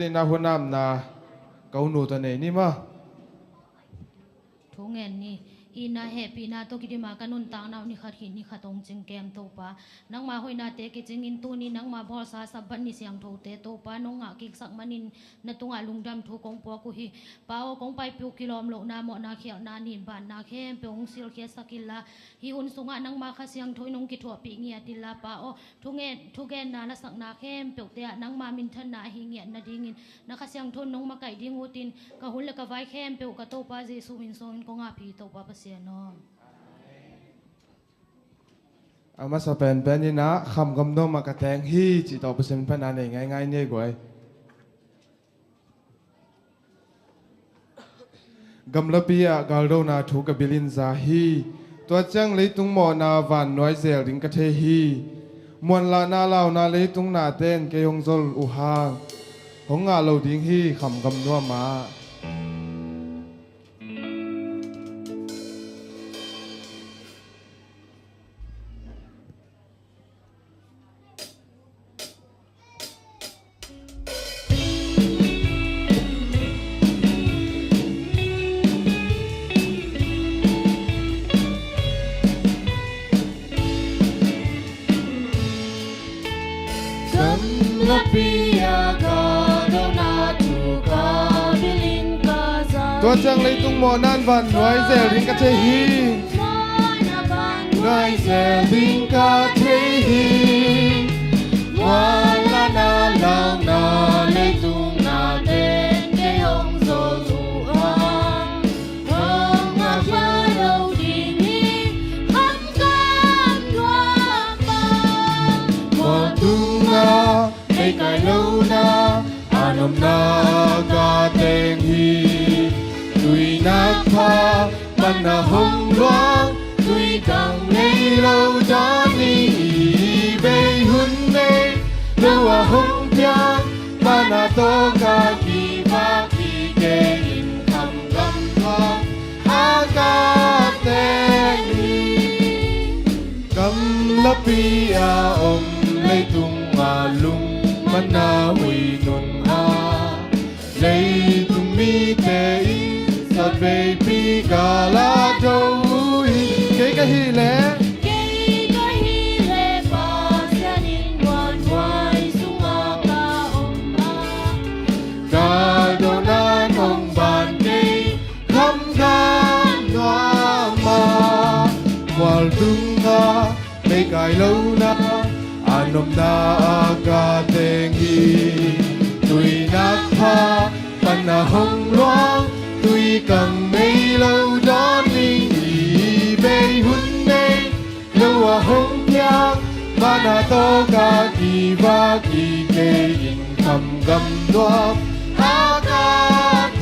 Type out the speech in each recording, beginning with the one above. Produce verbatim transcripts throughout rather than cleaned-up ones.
Tena hunamna ka unu ta nei ni ma. Thu ngen ni. Itna hehpihna tawh kidima ka nuntakna uh ni khat hi ni khat hong cing kem Topa. Nangma hoihnate kicingin tuni nangma bawlsa Sabbath ni siangthote Topa nong ngah kiksak manin na tungah lungdam thu kong puak uh hi. Pa aw, kong paipih uh kilawm lohna, mawhna, khialhna, ninbanna khempeuh hong silkhiatsak inla, hih hun sungah nangma Kha Siangtho in hong kithuahpih ngiat inla Pa aw, thugen, thugenna lasakna khempeuhte ah nangma minthanna ahi ngiat nadingin na Kha Siangtho in nong makaih ding utin, ka hun le ka vai khempeuh ka Topa Jesuh min suangin kong aphi Topa Pasian aw. A masa penpen in ah khamgam nuam ah ka teng hi cih tawh Pasian min phatna nei ngaingai ni ei guai. Gamlapi ah galdona thu ka bil in za hi. Tua ciang leitung mawhna vannuai zel ding ka thei hi. Muanlahna launa leitung nate'n kei hong zol uh hang hong ngah lo ding hi khamgam nuam ah. Gamlapi ah galdona thu ka bil in ka za hi. Tua ciang leitung mawhna'n vannuai zel ding ka thei hi. Vannuai zel ding ka thei hi. Muanlahna launa leitung nate'n kei hong zol uh hang hong ngah lo ding hi khamgam nuam ah. Mual tungah meikai lohna a nopna ka teng hi. Tuinak pha pan a hong luang, tuikang nei lo dawn ni hi. Bei hun nei lo a hong piang, mana tawh ka kivak hi. Kei in khamgam nuam a ka teng hi. Gamlapi a om leitung a lungmanna huih nun ah leitung mite in sawtveipi ka la do uh hi. Kei ka hih leh, kei ka hih leh Pasian in muanhuai sungah ka om a, galdona hong ban kei khamgam nuam ah. Mual tungah meikai lohna a nopna a ka teng hi. Tuinak pha pan a hong luang, tuikang nei lo dawn ni hi. Bei hun nei lo a hong piang, mana tawh ka kivak hi. Kei in khamgam nuam a ka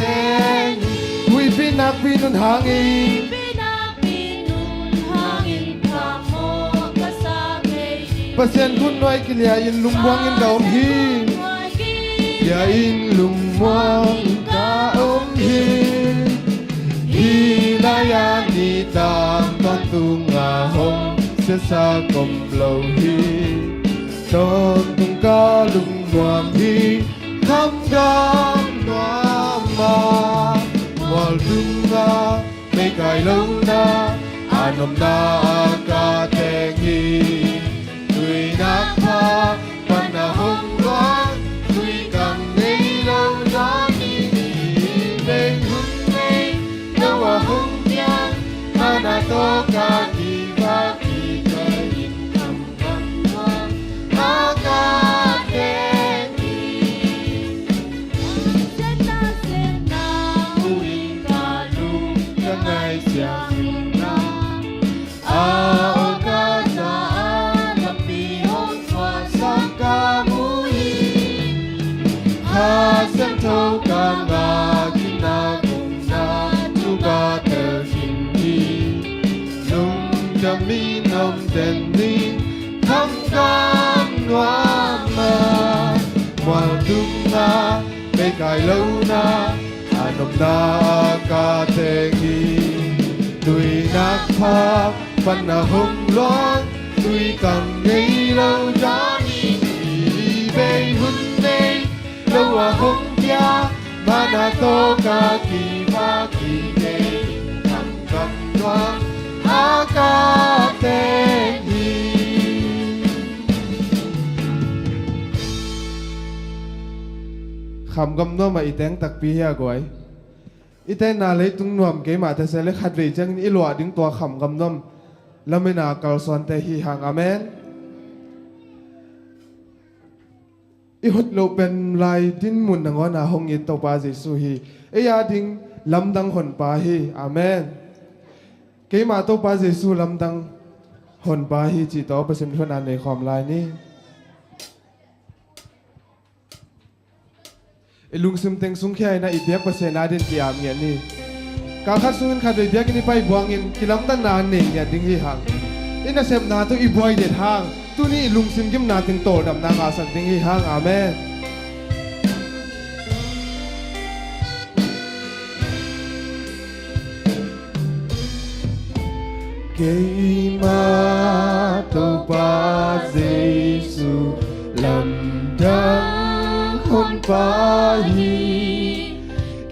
teng hi. Huihpi nakpi nun hangin, huihpi nakpi nun hangin phamawh ka sa kei hi. Pasian khutnuai kilia in lungmuang in ka om hi. Pasian khutnuai kilia in lungmuang in ka om hi. Hih lai-a ni tam tawntung a hong siasak om lo hi. Tawntung ka lungnuam hi, khamgam nuam ah. Mual tungah meikai lohna a nopna a ka teng hi. Tuinak pha pan a hong luang, tuikang nei lo dawn ni hi. Bei hun nei lo a hong piang, mana tawh ka kivak hi. Kei in khamgam nuam a ka teng hi. Siatna siatna uh in ka lung ka ngai ciangin na a aw ka za a, lampi hong thuahsak ka mu hi. Kha Siangtho ka ngak in na gupna thu ka tel khin hi. Lungdamin om den ni, khamgam nuam ah. Mual tungah meikai lohna a nopna a ka teng hi. Tuinak pha pan a hong luang, tuikang nei lo dawn ni hi. Bei hun nei lo a hong Mana tawh ka kivak hi, kei khamkam nuam a ka teng hi. Khamkam nuam ah i teng takpi hi a guai. I tenna leitung nuam keimah tase le khatvei ciangin i luah ding tua khamkam nuam lamina kalsuante hi hang. Amen. I hoih loh pen lai dinmun nangawn a hong it Topa Jesu hi. Ei a ding lamdang honpa hi. Amen. Keimah Topa Jesu lamdang honpa hi cih tawh Pasian thuhilhna nei khawm lai ni. I lungsim teng sungkhia in a i biak Pasian a ding ki-ap ngiat ni. Kal khat sungin khatvei biakinn i pai buangin kilamdanna nei ngiat ding hi hang. I nasepna tawh i buai det hang, tuni i lungsim gimna teng tawldamna ngahsak ding hi hang. Amen. Keimah Topa Jesu lamdang honpa hi.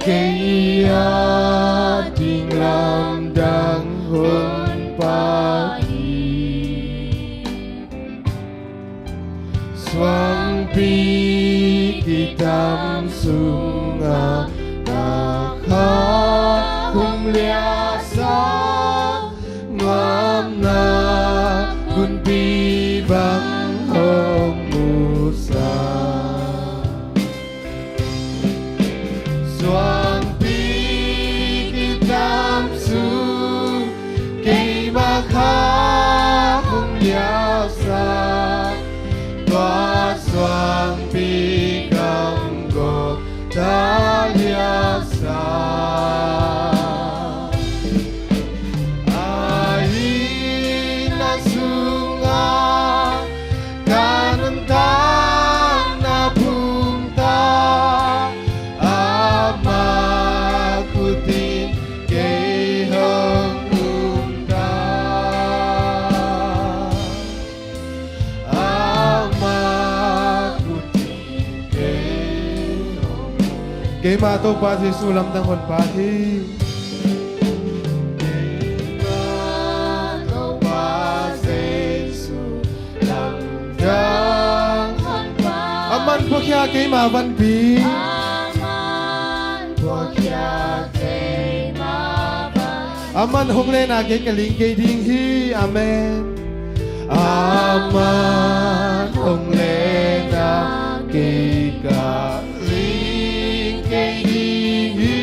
Kei a ding lamdang honpa hi. Suangpi kitam sungah ka kha hong liahsa, nuamna gunpi bang hong musa. Suangpi kitam sung keimah kha hong liahsa, tua suangpi kam gawh ta liahsa. A inn a sungah ka nuntakna phungta, ama khut in kei hong umta. Ama khut in kei hong um. Keimah Topa Jesu lamdang honpa hi. Keimah Topa Jesu lamdang honpa hi. Aman puakhia keimah vanpi. Aman puakhia keimah vanpi. Aman hong lehna kei ka ling kei ding hi. Amen. Aman hong lehna kei ka ling kei ding hi.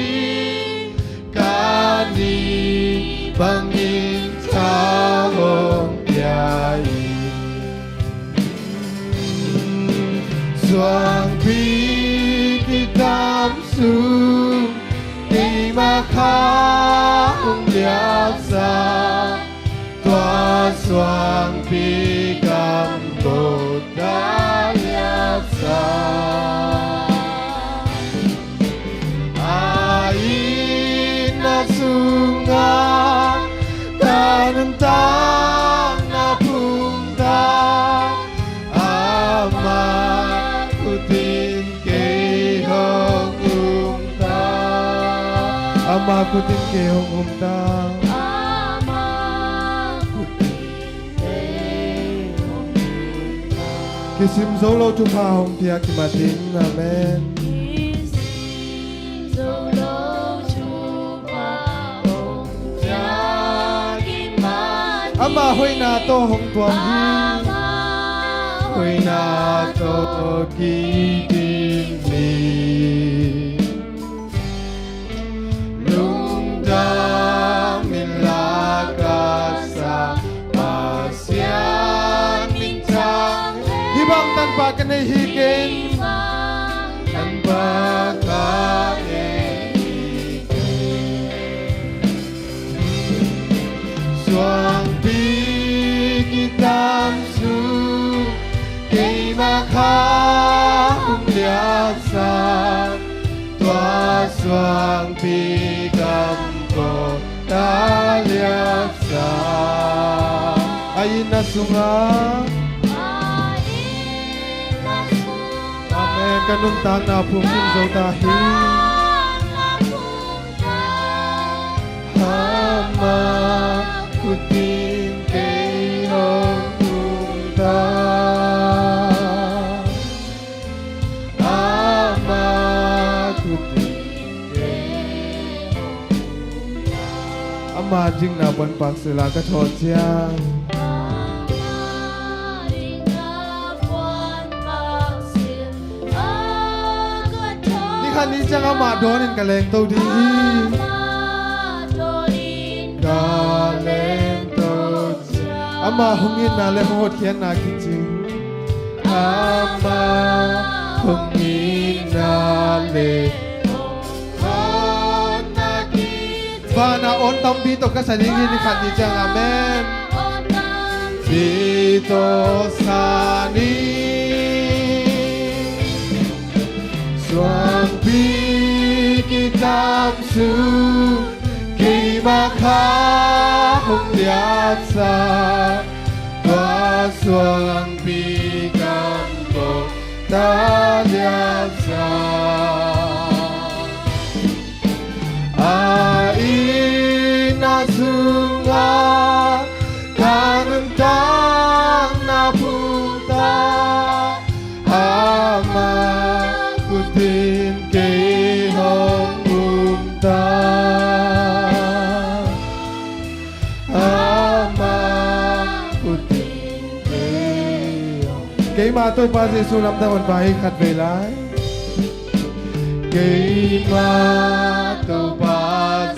Ka nih bangin tha hong pia hi. Suangpi kitam sung keimah kha hong liahsa, tua suangpi kam gawh ta liahsa. A inn a sungah ka nuntakna phungta, ama khut in kei hong umta. Ama khut in kei hong umta. Ama khut in kei hong umta. Kisim zo lo thupha hong pia kimat ding. Amen. Kisim zo lo thupha hong pia kimat ding. Ama hoihna tawh hong tuam hi. Ama hoihna tawh kidim hi. Lungdam inla ka sa Pasian min thang hi. Hih bang tanpa ka nei hi ken. Hih bang tanpa ka nei hi ken. Suangpi kitam sung keimah kha hong liahsa, tua suangpi kam gawh ta liahsa. A inn a sungah. A inn a sungah. Amen. Ka nuntakna phungkim zo ta hi. Ama khut in kei hong um ta. Ama khut in kei hong um ta. Ama dingna puanpak sila ka thawh ciang. Ni khat ni ciang amah dawnin ka lengto ding hi. Ka lengto ciang. Ama hong itna le hong hotkhiatna kici. Ama hong itna le hong hotkhiatna kici. Vana awn tampi tawh ka sa ding hi, ni khat ni ciang. Amen. Tampi tawh sa ni. Suangpi kitam sung keimah kha hong liatsak. Tua suangpi gam kong ka liatsak. A itna sungah ka nuntakna phungtak. Ama khut in kei hong um ta. Ama khut in kei hong. Keimah Topa Jesu lamdang honpa hi khatvei lai. Keimah Topa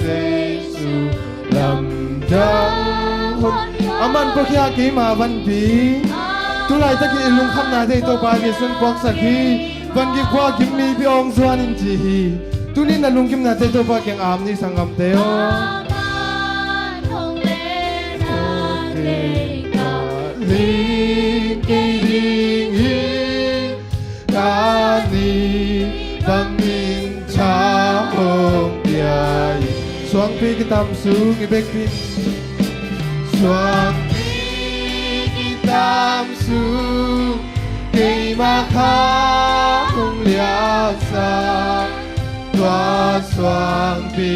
Jesu lamdang hon. Aman puakhia keimah vanpi. Tulaitakin i lungkhamna tei Topa Jesu in puaksak hi. Van gik khua gim mipi awng zuan in ci hi. Tuni na lungkimna tei Topa kiang am ni, sanggamte aw. Ling kei ding hi. Ka ni bangin tha hong pia hi. Suangpi kitam sung i bekpi. Suangpi kitam sung keimah kha hong liatsak. Tua suangpi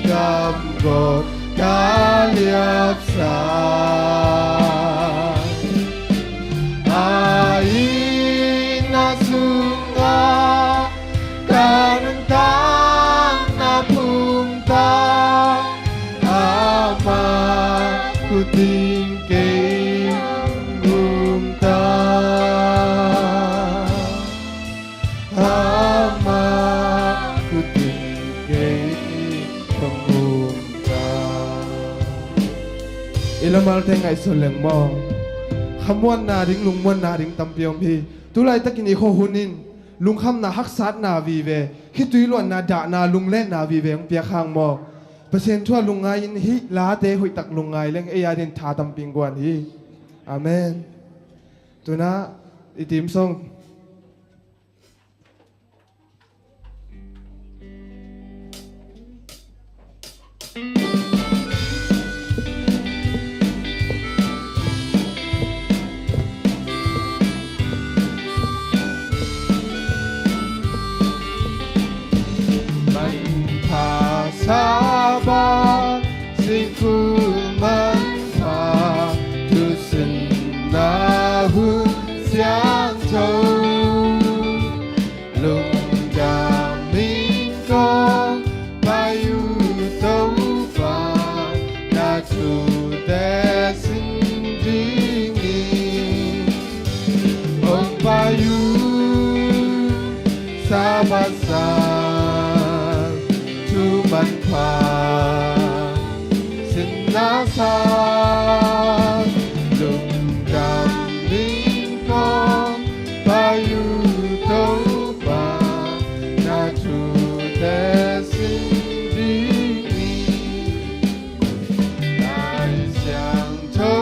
gam kong ka liatsak. A itna sungah ka nuntakna phungtak. Ama khut in kei hong um ta. Ama khut in kei hong um ta. I lamalte ngaihsun leng maw. Khamuanna ding, lungmuanna ding tampi om hi. Tulaitakin i khuahun in lungkhamna, haksatna vive, khitui luanna, dahna, lunglenna vive hong piak hang maw. Pasian thu ah lungngai in, hih late hoihtak lungngai leng ei adingin tha tampi hong guan hi. Amen. Tuna i theme song. Manpha Sabbath, singkung manpha, thusinna hun siangtho. Lungdam in kong pai uh Topa, na thute sin dingin. Hong pai uh Sabbath sang, thu manpha, sinna sang, lungdam in kong pai uh Topa, na thute sin dingin. Lai Siangtho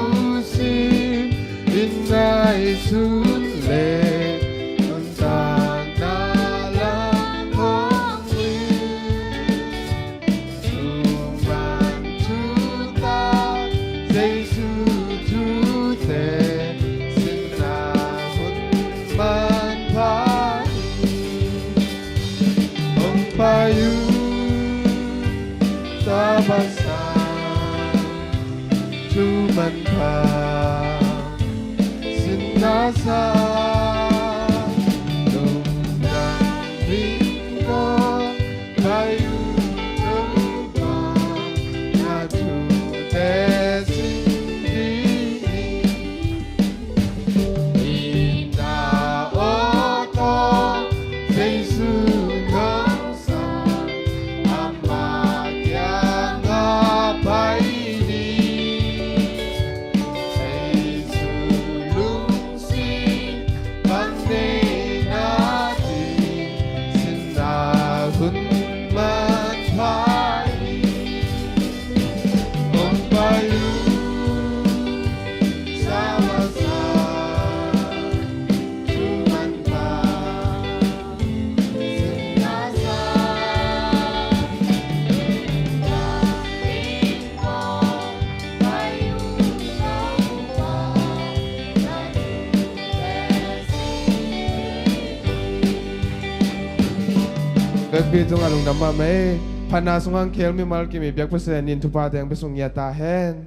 sim in ngaihsun leh, nuntakna lam hong lim. Thuman thutak, Jesu thute, sinna hun manpha hi. Payu tabasa tuman pa sinasa lungdam mingko payu tuman na tute sindi. Vekpi tungah lungdam mahmah ei. Phatna sungah khel mimal kim i biak Pasian in thupha teng pe sung ngiat ta hen.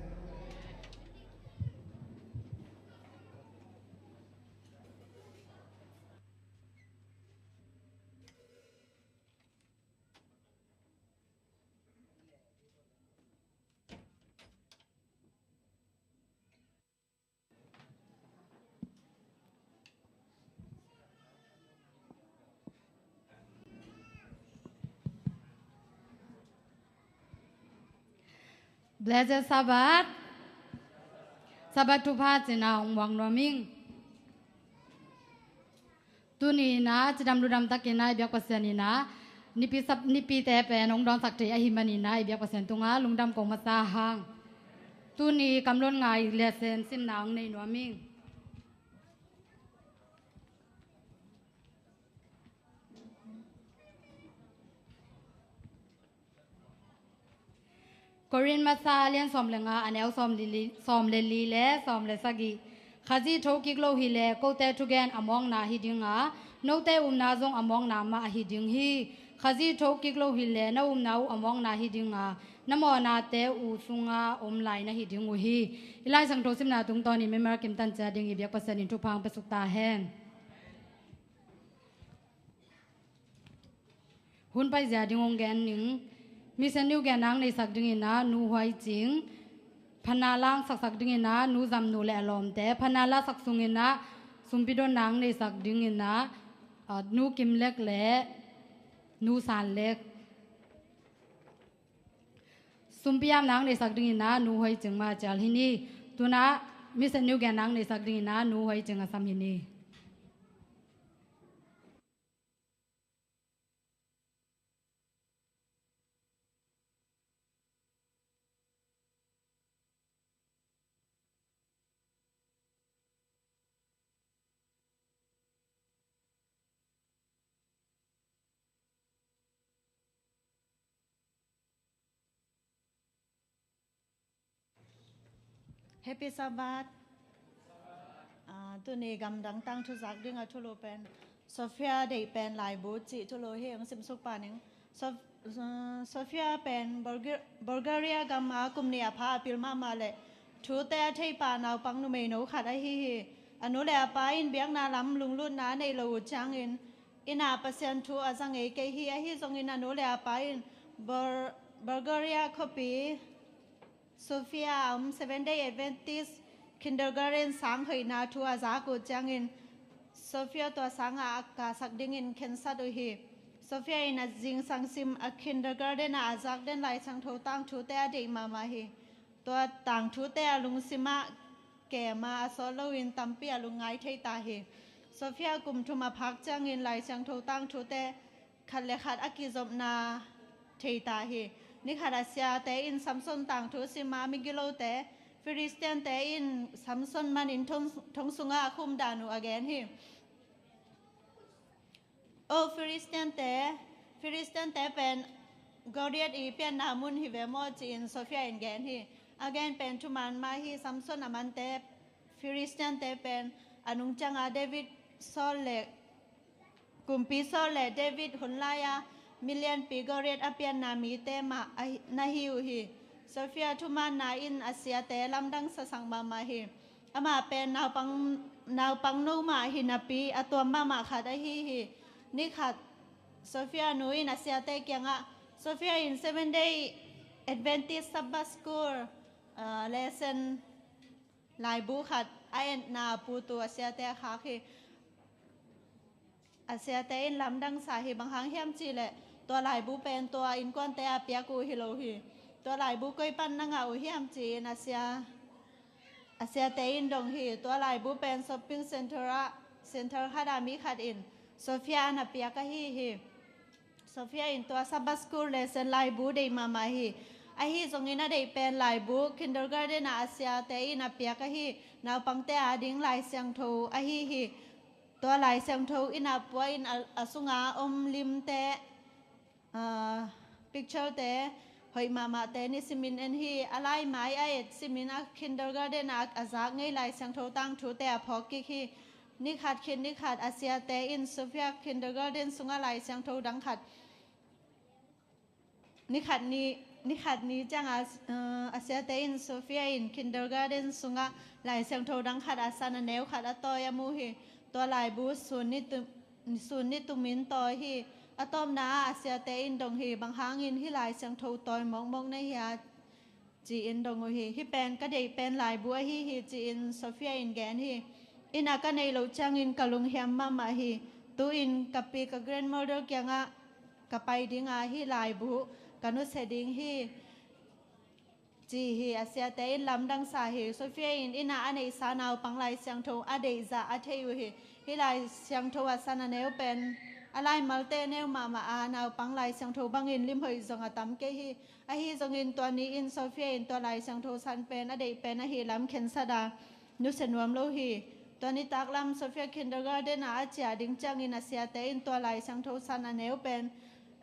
Blessed Sabbath. Sabbath thupha cina ong muang nuam ing. Tuni in ah cidam ludam takin ah i biak Pasian in ah nipi sap, nipite pen hong dawnsak thei ahih manin ah i biak Pasian tungah lungdam ko masa hang. Tuni kamlon ngai lesson simna hong nei nuam ing. Korin masa lian sawm le nga, a neu sawm le li, sawm le li le sawm le sagih. Khazih thokik lo hileh kote thugen a mawkna hi ding a, note upna zong a mawkna mah ahi ding hi. Khazih thokik lo hileh na upna uh a mawkna hi ding a, na mawhnate uh sunga om lai na hi ding uh hi. I Lai Siangtho simna tungtawnin mimal kim tan ciat ding i biak Pasian in thupha hong pia suk ta hen. Hun paizia ding hong gen ning. Mission Nu genna hong neisak dingin ah Nu Huai Cing. Phatna la hong saksak dingin ah Nu Zam Nu le a lawmte. Phatna la sak sungin ah sumpi donna hong neisak dingin ah, ah, Nu Kim Lek le Nu San Lek. Sumpi apna hong neisak dingin ah Nu Huai Cing mah cial hi ni. Tu in ah Mission Nu genna hong neisak dingin ah Nu Huai Cing a sam hi ni. Happy Sabbath. Ah, tuni gamdang tangthu zak ding a thulu pen Sophia deih pen laibu cih thulu hi, hong simsuk pah ning. Sof-, uh, Sophia pen Bulga-, Bulgaria gam ah kum nih a pha a pil mahmah leh thute a thei pah naupang numeino khat ahi hi. A nu le a pa in biakna lam lunglutna a neih loh uh ciangin inn ah Pasian thu a za ngei kei hi. Ahi zongin a nu le a pa in Bul-, Bulgaria khuapi Sofia a om Seventh Day Adventist Kindergarten sang hoihna thu a zak uh ciangin Sofia tua sangah a kahsak dingin khensat uh hi. Sofia in a zingsang sim, a kindergarten ah a zak den Lai Siangtho tangthute a deih mahmah hi. Tua tangthute a lungsim ah kem a, a sawt loin tampi a lungngai thei ta hi. Sofia kum thum a phak ciangin Lai Siangtho tangthute khat le khat a kizopna thei ta hi. Ni khat a siate in Samson tangthu sim a, migilote, Filistiante in Samson manin thong, thong sungah a khum dan uh a gen hi. O Filistiante, Filistiante pen Goliath i pianna mun hi ve maw, ci-in Sofia in gen hi. A gen pen thuman mah hi. Samson a mante Filistiante pen a nung cianga David Saul le, kumpi Saul le David hun lai-a milianpi Goliath a pianna mite mah ahi, na hi uh hi. Sophia thumaanna in a siate lamdang sasak mahmah hi. Amah pen naupang, naupang no mah hi napi a tuam mahmah khat ahi hi. Ni khat Sophia nu in a siate kiangah, Sophia in Seven Day Adventist Sabbath School, ah, lesson laibu khat a etna a put uh a siate a khak hi. A siate in lamdang sa hi, bang hang hiam cihleh tua laibu pen tua innkuante a piak uh hi lo hi. Tua laibu koi pan na ngah uh hiam ci-in a sia, a siate in dong hi. Tua laibu pen shopping center ah, center khat ah mi khat in Sophia a na piak ahi hi. Sophia in tua Sabbath School lesson laibu deih mahmah hi. Ahi zongin a deih pen laibu kindergarten ah a siate in a piak ahi naupangte a ding Lai Siangtho ahi hi. Tua Lai Siangtho in a pua in a, a sunga om limte, ah, picture te, hoih mahmahte ni simin en hi. A laimai a et simin a kindergarten a, a zak ngei Lai Siangtho tangthute a phawk kik hi. Ni khat khit ni khat a siate in Sophia kindergarten sungah Lai Siangtho dang khat, ni khat ni, ni khat ni ciangah, uh, a siate in Sophia in kindergarten sungah Lai Siangtho dang khat a san a neu khat a tawi a mu hi. Tua laibu sun ni tum, sun ni tumin tawi hi. A tawpna ah a siate in dong hi, bang hangin hih Lai Siangtho tawi mawkmawk na hia ci-in dong uh hi. Hih pen ka deih pen laibu ahi hi ci-in Sophia in gen hi. Inn ah ka neih loh ciangin ka lunghiam mahmah hi. Tu-in ka pi ka grandmother kiangah ka pai ding a, hih laibu ka nusia ding hi, ci hi. A siate in lamdang sa hi. Sophia in inn ah a neihsa naupang Lai Siangtho a deihzah a thei uh hi. Hih Lai Siangtho a san a neu pen a laimalte neu mahmah a naupang Lai Siangtho bangin limhoih zong a tam kei hi. Ahi zongin tua ni-in Sophia in tua Lai Siangtho san pen a deih pen ahi lam khensat a nusia nuam lo hi. Tua nitaklam Sophia kindergarten ah a ciah ding ciangin a siate in tua Lai Siangtho san a neu pen,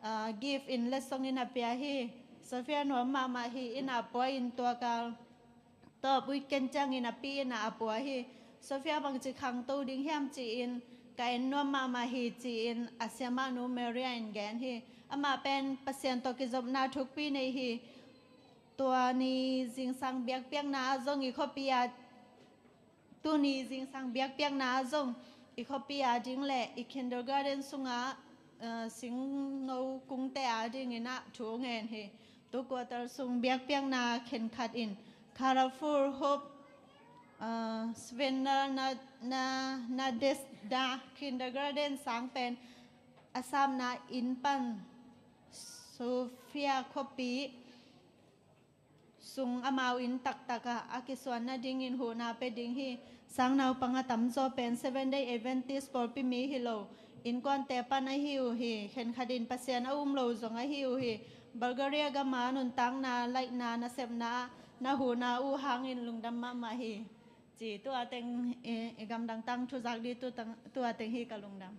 ah, gift in letsong in a pia hi. Sophia nuam mahmah hi. Inn ah pua in tua kal tawp weekend ciangin a pi inn ah a pua hi. Sophia bangci khangto ding hiam ci-in ka en nuam mahmah hi ci-in a siamahnu Maria in gen hi. Amah pen Pasian tawh kizopna thukpi nei hi. Tua ni zingsang biakpiakna ah zong i khuapi ah, tuni zingsang biakpiakna ah zong i khuapi a ding le i kindergarten sungah, eh, singno kungte a dingin ah thu ngen hi. Tu quarter sung biakpiakna khenkhat in Colorful Hope, eh, Svenna na, na, Nadezhda kindergarten sang pen a sapna inn pan Sophia khuapi sung amau inn taktak ah a kisuan nadingin huhna pia ding hi. Sang naupang a tamzaw pen Seven Day Adventist pawlpi mi hi lo, innkuante pan ahi uh hi. Khenkhat in Pasian a um lo zong ahi uh hi. Bulgaria gam a nuntakna, laihna, nasepna ah na huhna uh hangin lungdam mahmah hi. Ci, tua teng, eh, i gamdang tangthu zak ding, tu tang, tua teng hi ka lungdam.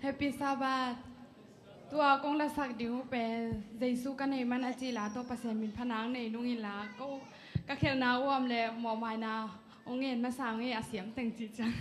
Happy Sabbath. Tua kong lasak ding uh pen Jesu ka nei man a ci la, tua Pasian min phanang nei nungin la, ko ka khelhna uh om le mawhmaina ong ngen masa ong ei a siam teng ci ciang.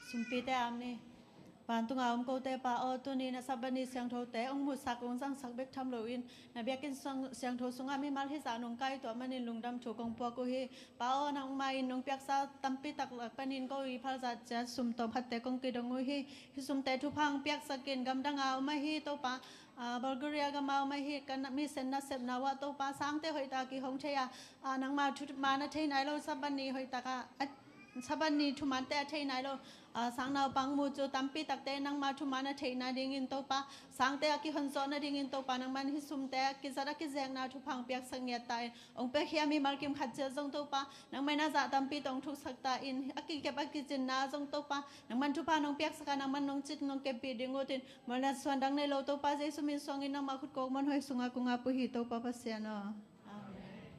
Sumpite a om ni. Vantunga om kote Pa aw, tuni na Sabbath ni siangthote hong musak hong zangsak bek tham loin, na biakinn siangtho sungah mimal hizah nong kaituah manin lungdam thu kong puak uh hi. Pa aw, nangmah in nong piaksa tampi tak lak panin ko i phalzat ciat sum tawm khatte kong kidong uh hi. Hih sumte thupha hong piaksakin gamdanga om ahi Topa, Bulgaria gama om ahi ka misen nasepna uah Topa, sangte hoihtak i hong thei a, nangmah thuman a thei nai lo, Sabbath ni hoihtaka Sabbath ni thumante a thei nai lo, sang naupang mu cu tampi takte nangmah thuman a theihna dingin Topa, sangte a kihonzawhna dingin Topa, nangman hih sumte a kizat a kizekna thupha hong piaksak ngiat ta in, hong piakhia mimal kim khat ciat zong Topa, nangmah in a zah tampi tawh hong thuksak ta in, a kikep a kicinna zong Topa, nangman thupha nong piaksaka, nangman nong cit nong keppi ding utin, mualna suandang nei lo Topa Jesu min suangin nangmah khut kawk muanhuai sungah kong ap uh hi Topa Pasian aw. Amen.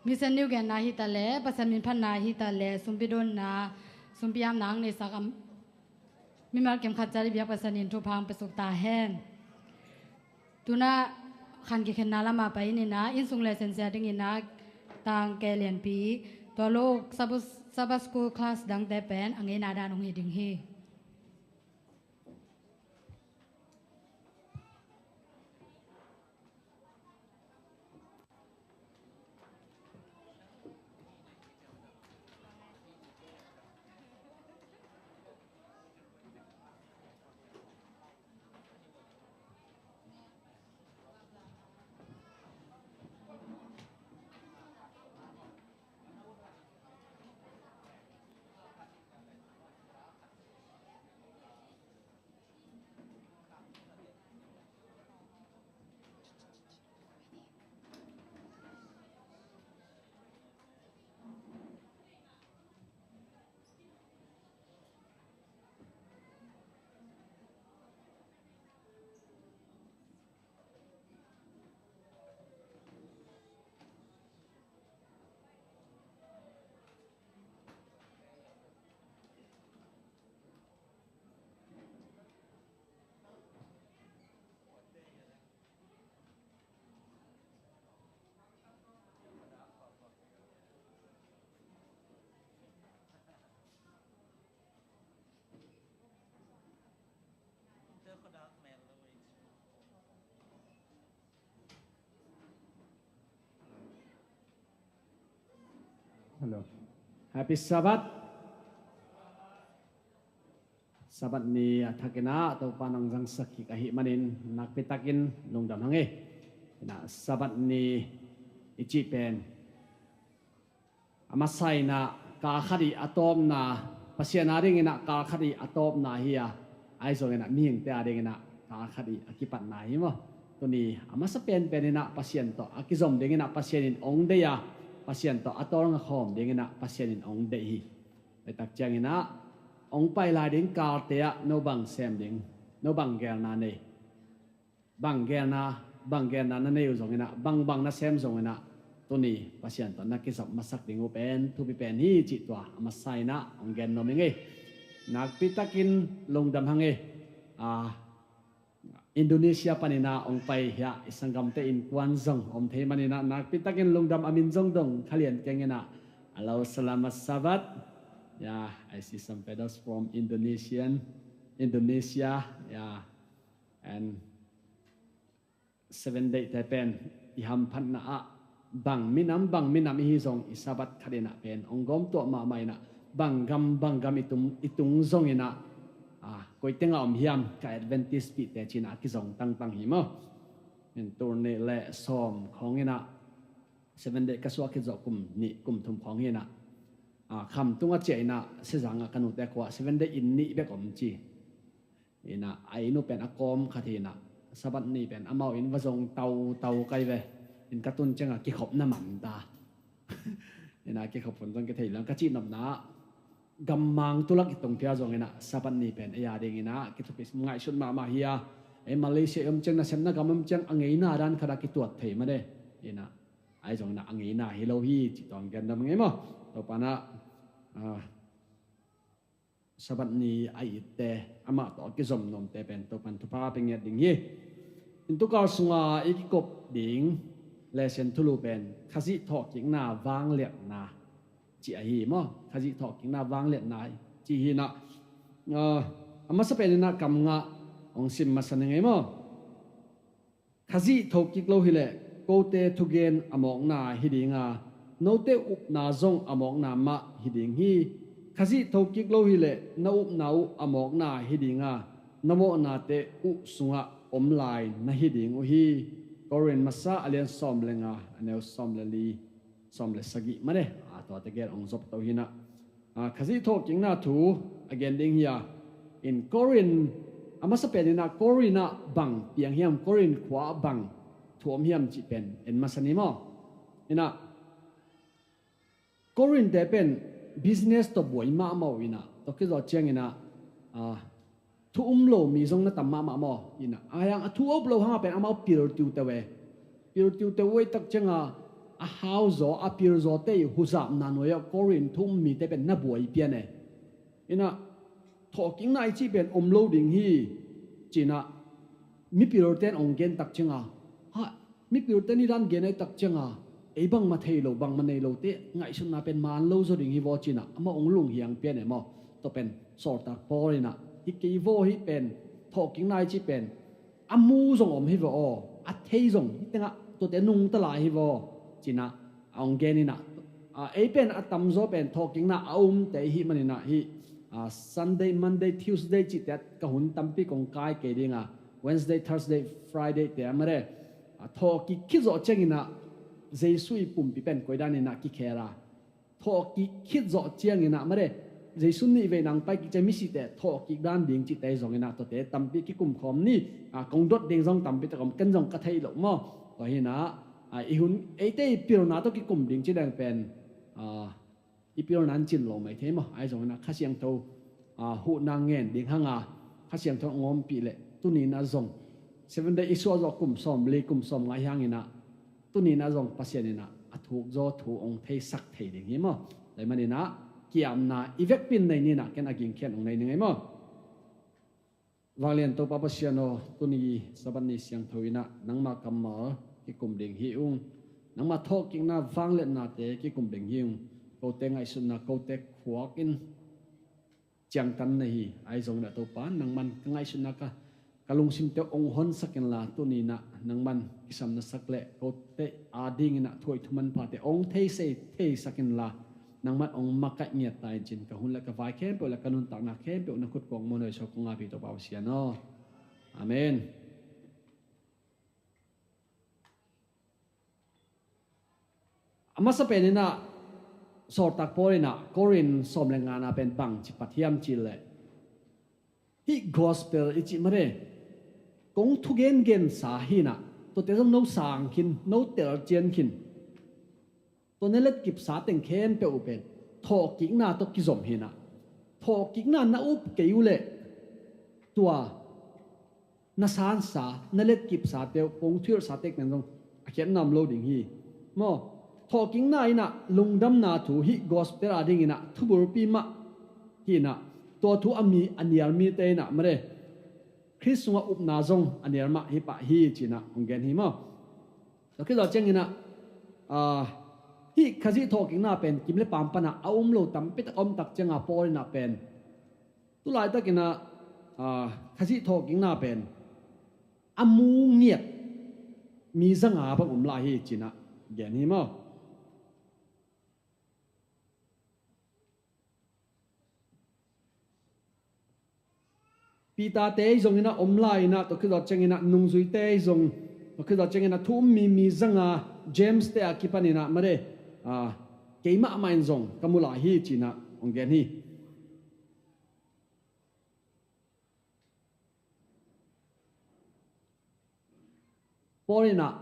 Misen niu genna hi ta leh, Pasian min phatna hi ta leh, sumpi donna, sumpi amna ang neisak a mimal kim khat ciat i biak Pasian in thupha ang piasuk ta hen. Tuna khan kikhenna lamah pai in ah, inn sung le sensia ding in ah, tangke lianpi, tua lo Sabbath, Sabbath school class dangte pen a ngeina dan hong hi ding hi. Hello. Happy Sabbath. Sabbath ni a thakin ah Topa nang zangsak kik ahih manin nakpi takin lungdam hang e. Inah Sabbath ni i cih pen a masa inah kal khat i a tawpna, Pasian a ding inah kal khat i a tawpna hi a, ahi zong inah mihingte a ding inah kal khat i a kipatna hi maw. Tuni a masa penpen inah Pasian tawh a kizom ding inah Pasian in ong deih a, Pasian tawh a tawlnga khawm ding inah Pasian in ong deih hi. Baitak ciang inah ong pai lai ding kalte ah no bang sem ding, no bang gelna nei, bang gelna, bang gelna na nei uh zong inah, bang bang na sem zong inah, tuni Pasian tawh na kizop masak ding uh pen thupi pen hi cih tua a masa inah ong gen nuam ing e. Nakpi takin lungdam hang e. Indonesia panin ah ong pai hiah i sanggamte innkuan zong om thei manin ah nakpi takin lungdam, a min zong dong kha lian keng inah. Halo, selamat Sabbath. Yeah, I see some fellows from Indonesian, Indonesia. Yeah. And Seven Day te pen i hamphatna ah bang minam, bang minam ihi zong i Sabbath khat inah pen ong gawm tuah mahmah inah, bang gam, bang gam i tung, i tung zong inah, koi tengah om hiam, ka Adventist pihte ci inah a kizong tangtang hi maw. Min tul nih le sawm khawng inah Seven Day ka suah khit zawh kum nih kum thum khawng hi inah, kham tungah ciah inah Sezang ah ka nute khua ah Seven Day inn nih bek om ci. Inah a inn uh pen a kawm khat hi inah, Sabbath ni pen amau inn va zong tautau kai ve. Inn ka tun ciangah kikhopna man ta. Inah kikhop hun zong kithei lang ka cihnopna ah, gammang tulak i tungphia zong inah Sabbath ni pen ei a ding inah kithupi ngaihsut mahmah hi a, ei Malaysia i om ciang, nasepna gam om ciang a ngeina dan khat ah kituat thei mah de. Inah ahi zong inah a ngeina hi lo hi cih tawh ong gen nuam ing e maw. Topa inah Sabbath ni a itte, amah tawh a kizom nuamte pen Topan thupha pe ngiat ding hi. Intukal sunga i kikop ding lesian thulu pen Khazih thawhkikna vangliatna ci ahi maw? Khazih thawhkikna vangliatna ci hinah, ah, a masa peninah kam ngah hong sim masa ni ngei maw? Khazih thokik lo hileh kote thugen a mawkna hi dinga, note upna zong a mawkna mah hi ding hi. Khazih thokik lo hileh na upna uh a mawkna hi dinga, na mawhnate uh sungah om lai na hi ding uh hi. Korin masa a lian sawm le nga, a neu sawm le li, sawm le sagih mane, a tuate gen hong zop to hinah. A, Khazih thawhkikna thu a gen ding hi a, in Korin, a masa peninah Korinah bang piang hiam, Korin khua bang thu om hiam cih pen en masa ni maw? Inah Korinte pen business tawh buai mahmah uh inah, tawh kizawh cianginah, a, thu um lo mi zong na tam mahmah maw? Inah a hiang a thu a up lo hanga pen amau pil tiuteu e. Pil tiuteu uh ei tak cianga a hauzaw, a pilzawte i huzapna nuai-ah Korin thu um mite pen na buai pian e. Inah thawhkikna i cih pen om lo ding hi. Cinah mipilten hong gen tak cianga, ha, mipilten i dan gen ei tak cianga, ei bangmah thei lo, bangmah nei lote ngaihsutna pen maan lo zaw ding hi vaw cinah amah hong lunghiang pian e maw? Tua pen sawltak Paul inah hi kei vaw, hih pen thawhkikna i cih pen a mu zong om hi vaw aw, a thei zong hi tengah tuate nungta lai hi vaw cinah a hong gen inah, a, ei pen a tamzaw pen thawhkikna a umte i hih maninah hih, a, Sunday, Monday, Tuesday cihte ka hun tampi kong kai kei dinga, Wednesday, Thursday, Friday te a mare, a, thawhkik khit zawh cianginah Jesu i pumpi pen koidaninah kikhela, thawhkik khit zawh cianginah mare, Jesu nih vei nang pai kik ciang misite thawhkik dan ding cihte zonginah tuate tampi kikum khawm ni. A, kong dot ding zong tampi tak om, ken zong ka theih loh maw? Tua hinah, a, i hun eite i pilna tawh kikum ding ci deng pen, a, i pilna an cin lo mai thei maw? Ahi zonginah Kha Siangtho, a, huhna ngen ding hanga Kha Siangtho hong ompih leh tuninah zong Seven Day i suah zawh kum sawm li, kum sawm nga hianginah tuninah zong Pasian inah a thukzaw thu hong theisak thei ding hi maw? Tua maninah kiamna i vekpin nei ninah ken a gingkhian hong nei ning ei maw? Vanglian Topa Pasian aw, tuni Sabbath ni siangtho inah nangmah kammal kikum ding hi ung. Nangmah thawhkikna vangliatnate kikum ding hi ung. Kote ngaihsutna, kote khuak in ciangtan na hi. Ahi zonginah Topa, nangman ka ngaihsutna ka, ka lungsimte hong honsak inla, tuninah nangman kisam na sak leh kote adinginah thuhoih thumanphate hong theisei theisak inla, nangman hong makaih ngiat ta in cin ka hun le ka vai khempeuh le ka nuntakna khempeuh na khut kong muanhuai so kong api Topa Pasian aw. Amen. A masa peninah sawltak Paul inah Korin sawm le ngana pen bang ci pat hiam cih leh, hih gospel i cih mare, kong thugengensa hinah, tuate zong no sang khin, no telcian khin. Tua na letkipsa teng khempeuh uh pen thawhkikna tawh kizom hinah, thawhkikna na up kei uh leh tua na sansa, na letkipsate uh, kong thuhilhsate pen zong a khiatna om lo ding hi. Maw, thawhkikna inah lungdamna thu hih gospel adinginah thubulpi mah hinah, tua thu a mi a nial mite inah mare, Khrist sungah upna zong a nial mah hi pah hi cinah hong gen hi maw? Tua khit zawh cianginah, ah, hih Khazih thawhkikna pen kim le paam panah a um lo tampi tak a om tak cianga Paul inah pen tu laitakinah, ah, Khazih thawhkikna pen a mu ngiat mi zanga bang om lai hi cinah gen hi maw? Peter-te i zonginah om lai inah, tua khit zawh cianginah nungzuite i zong, tua khit zawh cianginah thu um mi mi zanga James-te a kipaninah mare, ah, keimah mah in zong ka mu lai hi cinah hong gen hi. Paul inah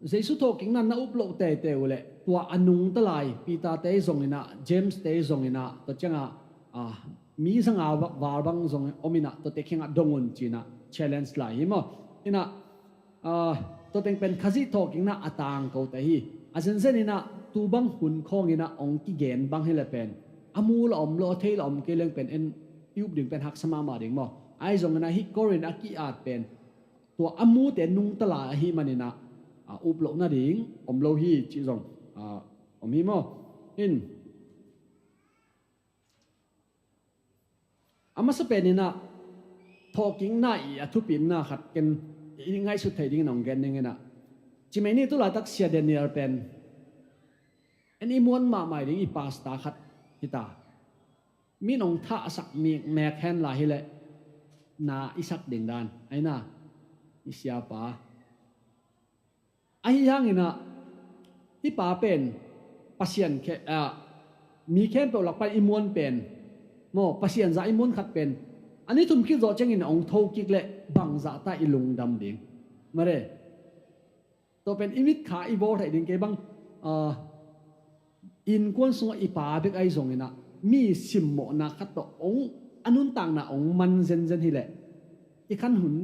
Jesu thawhkikna na up loh teitei uh leh tua a nungta lai Peter-te i zonginah, James-te i zonginah, tua ciangah, ah, mi zanga va-, val bang zong om inah tuate kiangah dong un cinah challenge lai hi maw? Inah, ah, tua teng pen Khazih thawhkikna a tangkote hi. A zenzen inah tu bang hun khawnginah hong kigen bang hileh pen a mu la om lo, a thei la om kei leng pen en i up ding pen haksa mahmah ding maw. Ahi zongin ah hih Korin a ki-at pen tua a mute nungta lai ahih manin ah, a, up loh nading om lo hi cih zong, a, om hi maw. In a masa pen in ah thawhkikna i a thupitna khat ken i ngaihsut theih dingin hong gen ning in ah, cimei ni tu laitak Sia Daniel pen en i muan mahmah ding i pasta khat hi ta. Min hong thahsak mi mek hen la hi leh na i sak ding dan ahi na, i siapa. Ahi hangin ah hih pa pen Pasian khe, ah, mi khempeuh lak pan i muan pen maw, Pasian zah i muan khat pen a ni thum khit zawh ciangin hong tho kik leh bangzah ta i lungdam ding? Mare. Tua pen i mitkha i bawl theih ding kei bang, ah, innkuan sungah i pa bek ahi zongin ah mi simmawhna khat tawh hong a nuntakna hong man zenzen hi leh i khan hun,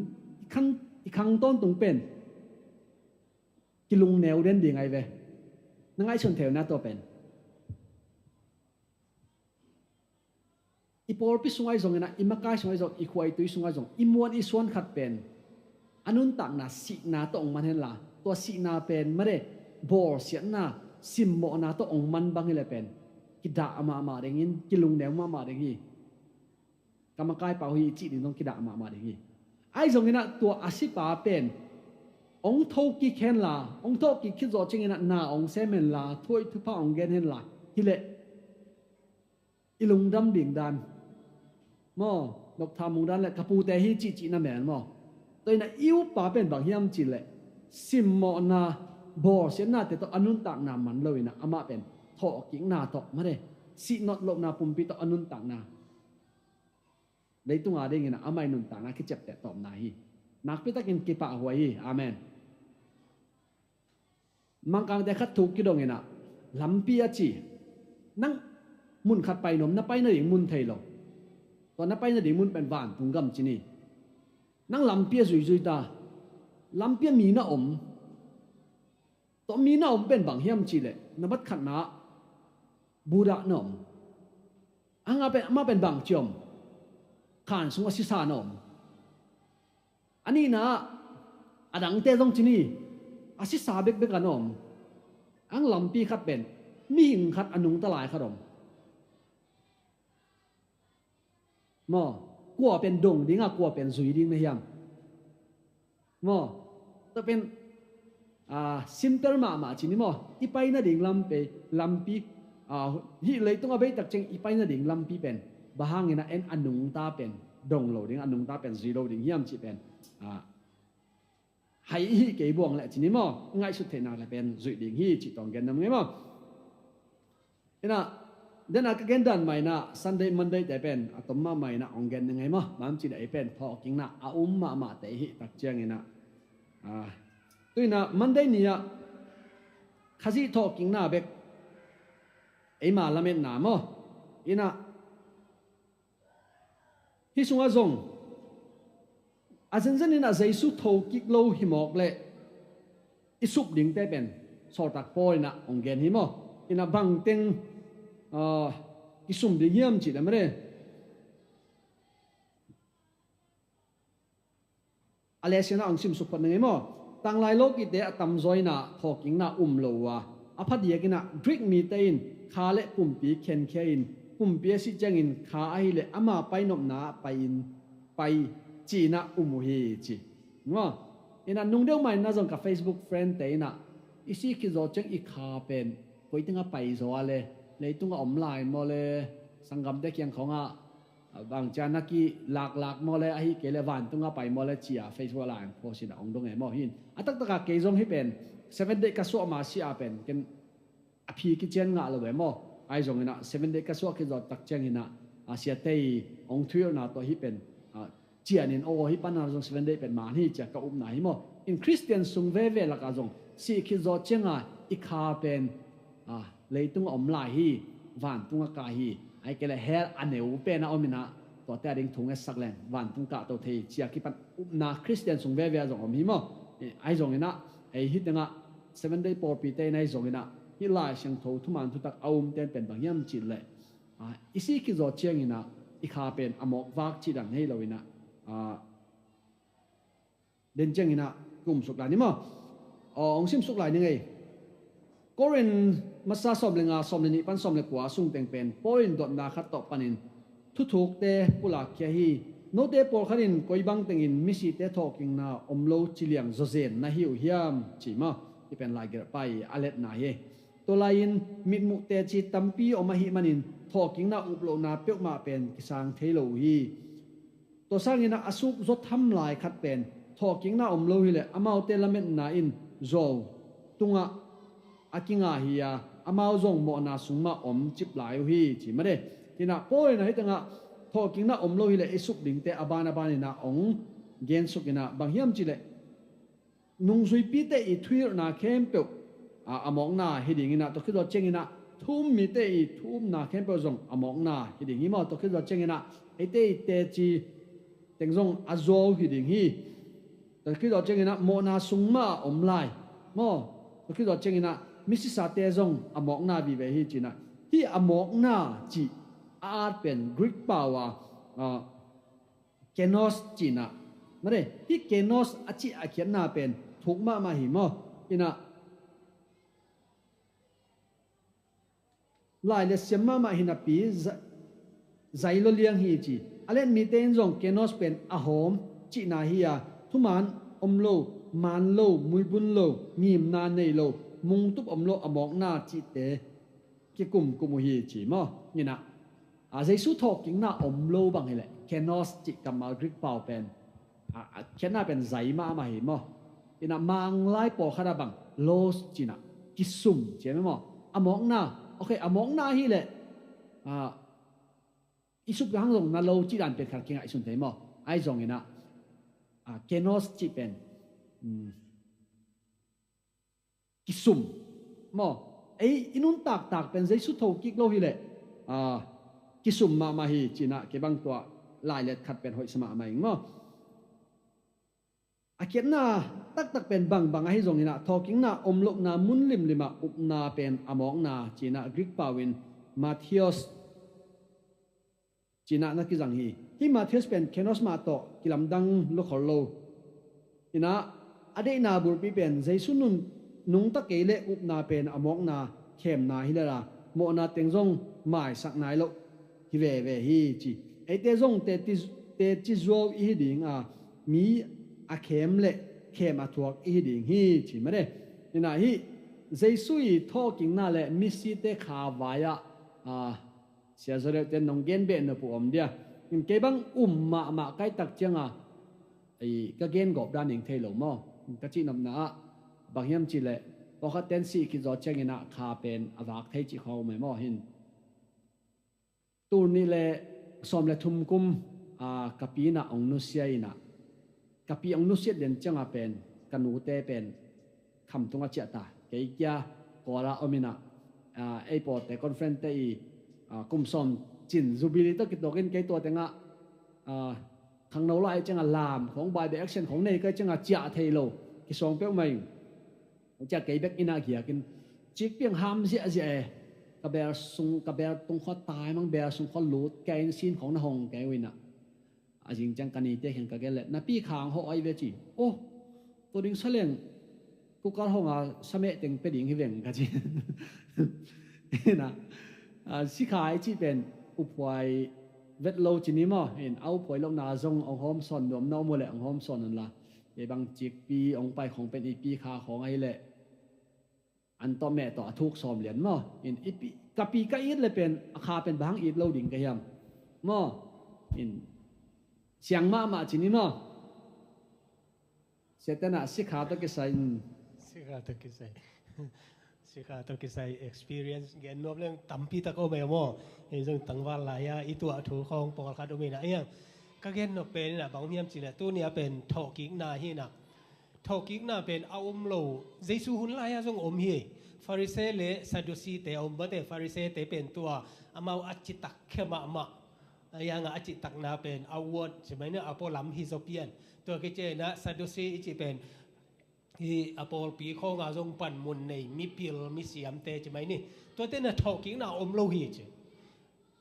i khan, i khang tawntung pen kilungneu den ding ahi ve. Na ngaihsun thei uh na tua pen. I pawlpi sungah ahi zongin ah, i makai sungah ahi zong, i khua i tui sungah ahi zong, i muan i suan khat pen a nuntakna sihna tawh hong man hen la, tua sihna pen mare, bawlsiatna, simmawhna tawh hong man bang hi leh pen kidah mahmah ding in, kilungneu mahmah ding hi. Ka makai pau hi i cih ding zong kidah mahmah ding hi. Ahi zongin ah tua a sipa pen hong tho kik hen la, hong tho kik khit zawh ciangin ah na hong sem hen la, thu hoih thupha hong gen hen la hi leh i lungdam ding dan maw, Doctor Mung Dan le ka pute hi cihcih na mel maw. Tua in ah i uppa pen bang hiam cih leh simmawhna, bawlsiatnate tawh a nuntakna man lo in ah amah pen thawhkikna tawh mare, sihnawt lohna pumpi tawh a nuntakna, leitung a dingin ah amah i nuntakna kiciapteh tawpna hi. Nakpitakin kipahhuai hi. Amen. Mangkangte khat thu kidong in ah lampi a ci. Nang mun khat pai nuam, na pai nading mun thei lo. Tua na pai nading mun pen vantung gam ci ni. Nang lampi a zuizui ta. Lampi a mi na om. Tua mi na om pen bang hiam cih leh na bat khatna ah Buddha na om. A nga pen, amah pen bang ci om? Khan sung a sisa na om. A nihna ah a dangte zong ci ni, a sisa bekbek a na om. Ang lampi khat pen mihing khat a nungta lai khat om. Maw, kua pen dong ding a, kua pen zui ding na hiam? Maw, tua pen, ah, simple mahmah ci ni maw. I pai nading lampi, lampi, ah, hih leitung a bei tak ciang i pai nading lampi pen bang hangin ah en a nungta pen dong lo ding, a nungta pen zui lo ding hiam cih pen, ah, hai i hih kei buang leh ci ni maw, ngaihsut theihna le pen zuih ding hi cih tawh gen nam ngei maw. Inah, den a ka gen dan mah inah Sunday, Monday te pen a tom mahmah inah hong gen ngei maw. Bang ci dah ei pen thawhkikna a um mahmah te i hih tak ciang inah, ah, tu inah Monday ni ah Khazih thawhkikna bek eima lametna maw. Inah hih sungah zong a zenzen inah Jesu thokik lo hi mawk leh i sup dingte pen sawltak Paul inah hong gen hi maw. Inah bangteng, ah, kisum ding hiam cih leh mare, a lehsianah hong simsuk phot na ngei maw. Tanglai lawkite a tamzaw inah thawhkikna um lo uh a, a phadiak inah Greek mite in kha le pumpi khenkhia in, pumpi a sih ciangin kha ahih leh ama painopna ah pai-in, pai ci-inah um uh hi ci. Maw, inah nung deuh mah inah zong ka Facebook friend te inah i sih khit zawh ciang i kha pen koi tengah pai zaw a le, leitungah om lai maw le, sanggamte kiang khawngah bangcia na kilaklak maw le, ahih kei leh vantungah pai maw le ci-a Facebook ah lai ang post inah hong dong e maw. Hi in a taktakah kei zong hih pen Seven Day ka suah ma si a pen ken a phi kician ngah lo e maw. Ahi zong inah Seven Day ka suah khit zawh tak ciang inah, a, siate i hong thuhilhna tawh hih pen, a, cian in aw hih pan a zong Seven Day pen man hi ci-a ka upna hi maw. In Khristian sung veve lakah zong sih khit zawh ciangah i kha pen, a, leitungah om lai hi, vantungah kai hi, ahih kei leh hell a neu pen a om inah tuate a ding thu ngetsak leng vantung kahto thei ci-a kipan upna Khristian sung veve ah zong om hi maw. Ahi zong inah ei hih tengah Seven Day pawlpite in ahi zong inah hih Lai Siangtho thuman thutak a umte in pen bang hiam cih leh, Ah, i si khit zawh cianginah i kha pen a mawk vak cih dan hei loinah, ah, den cianginah kumsuk lai ni maw? Aw, hong simsuk lai ni ngei. Korin masa sawm le nga, sawm le nih pan sawm le kua sungteng pen Paul in dotna khat tawh panin thuthukte pulakkhia hi. Note pawlkhat in koi bang tengin misite thawhkikna om lo ci liang zawzen na hi uh hiam, ci maw? Hi pen laigelhpa i a letna hi. Tua lai-in mitmuh teci tampi om ahih manin thawhkikna uplohna peuhmah pen kisang thei lo uh hi. Tua sanginah a suk zaw tham lai khat pen thawhkikna om lo hileh amaute lametna in zuau tungah a kinga hi-a, amau zong mawhna sung mah om cip lai uh hi, ci mah de. Hinah Paul inah hih tengah thawhkikna om lo hileh i suk dingte a ban a baninah hong gensukinah bang hiam cihleh nungzuipite i thuhilhna khempeuh a, a mawkna hi dinginah, tua khit zawh cianginah thu-um mite i thu-umna khempeuh zong a mawkna hi ding hi maw? Tua khit zawh cianginah eite i teci teng zong a zuau hi ding hi. Tua khit zawh cianginah mawhna sung mah a om lai maw? Tua khit zawh cianginah misisate zong a mawkna vive hi cinah, hih a mawkna cih a at pen Greek pau a, a, kenos cinah, mare, hih kenos a cih a khiatna pen thuk mahmah hi maw? Inah lai le siam mahmah hinapi za-, zai lo liang hi ci. A let mite in zong kenos pen a hawm cihna hi-a, thuman om lo, man lo, muibun lo, ngimna nei lo, mungtup om lo a mawkna cihte kikumkum uh hi ci maw? Inah, a, Jesu thawhkikna om lo bang hileh kenos cih kammal Greek pau pen, a, a khiatna pen zai mahmah hi maw? Inah manglai pawlkhat ah bang los cinah kisum ci maw? A mawkna, okay, a mawkna hileh, a, i suk hang zong na lo cih dan pen khat kingaihsun thei maw? Ahi zonginah, a, kenos cih pen, um, kisum maw? Ei i nuntaktak pen Jesu thokik lo hileh, a, kisum mahmah hi cinah kei bang tua lailet khat pen hoihsa mahmah ing maw? A khiatna taktak pen bangbang ahi zonginah thawhkikna om lohna mun limlimah upna pen a mawkna cinah Greek pau in Matthios cinah na kizang hi. Hih Matthios pen kenos mah tawh kilamdang lukhol lo. Inah a deihna bulpi pen Jesu nun nungta kei le upna pen a mawkna khemna hi lel a, mawhna teng zong maisak nai loh hi veve hi ci. Eite zong teci, teci zuau i hi ding a, mi a khem le khem a thuak i hi ding hi ci mah de. Inah hih Jesu i thawhkikna le misite kha vai-ah, a, Sia Zo Deuhte nong gen beh nop uh om dia. In kei bang um mahmah kaitak cianga, ei, ka gen gawp dan ing thei lo maw? Ka cihnopna ah bang hiam cihleh pawlkhat ten sih khit zawh cianginah kha pen a vak thei cih khawng um ei maw hin. Tul nih le sawm le thum kum, a, ka pi inah hong nusia inah, ka pi hong nusiat den cianga pen ka nute pen khamtung a ciah ta. Kei kia Kuala om inah, a, ei pawlte conference te i, a, kum sawm cin jubilee tawh kituakin kei tua tengah, a, khangno lai cianga lam khong bai beh action khong nei kai cianga ciah thei lo, kisuang peuhmah ing. Ciah kei bek inah giakin cikpiang ham ziahziah e. Ka bel sung, ka bel tung khua tai mang bel sung khua lut kei in sin khong na hong kei uh inah. A zing ciang ka nite khiang ka gen leh, na pi khang hawh ai ve ci. Oh, tua ding sa leng kukal hong a sa meh teng pe ding hi veng ka ci. Inah, a, sikha i cih pen uphuai vet lo ci ni maw? In a uphuai lohna zong hong hawmsawn nuam na om uh leh hong hawmsawn un la. Kei bang cikpi hong pai khong pen i pi kha khong ahileh an tawh meh tawh a thuk sawm lian maw? In i pi, ka pi ka it le pen a kha pen bang it lo ding ka hiam? Maw? In siang mahmah ci ni maw? Satan ah sikha tawh kisai, um. Sikha tawh kisai. Sikha tawh kisai experience gen nuam leng tampi tak om ei maw? Ei zong tangval lai-a i tuah thu khawng pawlkhat um inah iang. Ka gen nop pen inah bang hiam cihleh tuni a pen thawhkikna hi inah. Thawhkikna pen a um lo. Jesu hun lai-a zong om hi. Pharisee le Sadducee te a om bate, Pharisee te pen tua amau a citak khia mahmah. A ianga a citakna pen a uat ci mai ni, a pawlam hi zaw pian. Tua kici inah Sadducee i ci pen hi a pawlpi khawnga zong panmun nei, mipil, misiamte ci mai ni. Tuate na thawhkikna om lo hi ci.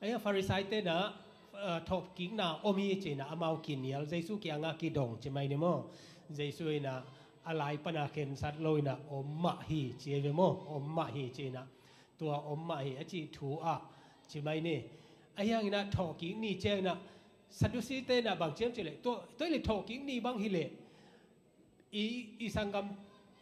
Ahi a Farisai-te inah, eh, thawhkikna om hi ci inah amau kinial, Jesu kiangah kidong ci mai ni maw. Jesu inah a lai pana khensat lo inah om mah hi ci ei ve maw, om mah hi ci inah. Tua om mah hi a cih thu ah ci mai ni. Ahi hang inah thawhkik ni ciang inah Saddusi-te inah bang ci hiam cih leh, tua, tua hi leh thawhkik ni bang hi leh i, i sanggam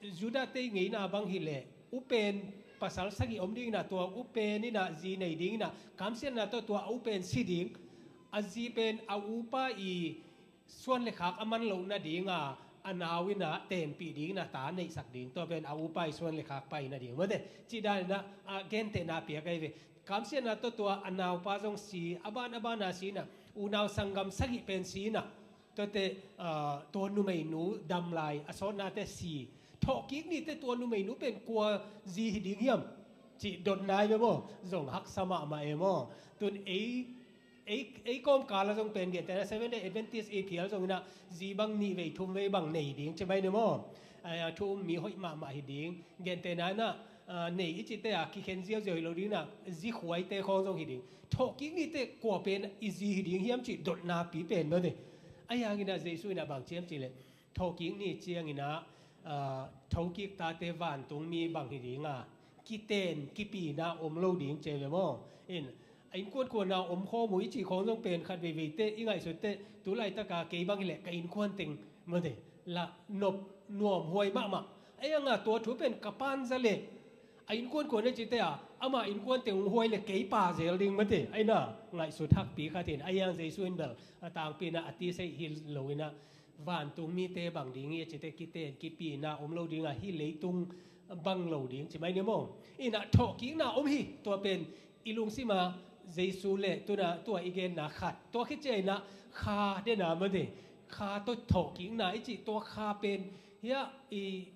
Judah-te i ngeina bang hi leh upen pasal sagih om ding inah, tua upen inah zi nei ding inah, kamsiatna tawh tua a upen si ding, a zi pen a upa i suan le khak a man loh nadinga a nau inah tenpih ding inah ta neihsak ding, tua pen a upa i suan le khak pai nading mate. Cih dan inah, ah, gentehna piak ahi ve. Kamsiatna tawh tua a naupa zong si, a ban a bana si inah, unau sanggam sagih pen si inah, tuate, ah, tua numeinu dam lai a sawtnate si. Thawhkik nite tua numeinu pen kua zi hi ding hiam cih dotna hi ve maw. Zong haksa mahmah e maw. Tun ei, ei, ei kawmkal ah zong pen gentehna Seventh Day Adventist i phial zong inah zi bang nih vei thum vei bang nei ding ci mai ni maw. Ai, a thu um mi hoih mahmah hi ding. Gentehna inah, ah, nei i cihte a kikhen ziauziau hi lo ding inah, zi khuaite khawng zong hi ding. Thawhkik nite kua pen i zi hi ding hiam cih dotna pi pen mate. Ahi hang inah Jesu inah bang ci hiam cih leh, thawhkik ni ciang inah, ah, thokik tate vantungmi bang hi ding a, kiten kipina om lo ding ci ei ve maw. In, a innkuan khuana om khawm uh i cih khawng zong pen khat veiveite i ngaihsut teh, tu laitaka kei bang hi leh ka innkuan teng mate, la nop nuam huai mahmah. Ahi hang a tua thu pen ka pa'n za leh a innkuan khuan a cihte a, ama innkuan teng huai leh kei pa zel ding mate. Ahi inah ngaihsut hakpi khat in, ahi hang Jesu in bel a tangpi inah a tiseih hi lo inah, vantungmite bang ding hi a cihte kiten kipina om lo ding a, hih leitung bang lo ding ci mai ni maw. Inah thawhkikna om hi, tua pen i lungsima Jesu le tuna tua i genna khat, tua khit ciang inah kha dena mate, kha tawh thawhkikna i cih tua kha pen hiah i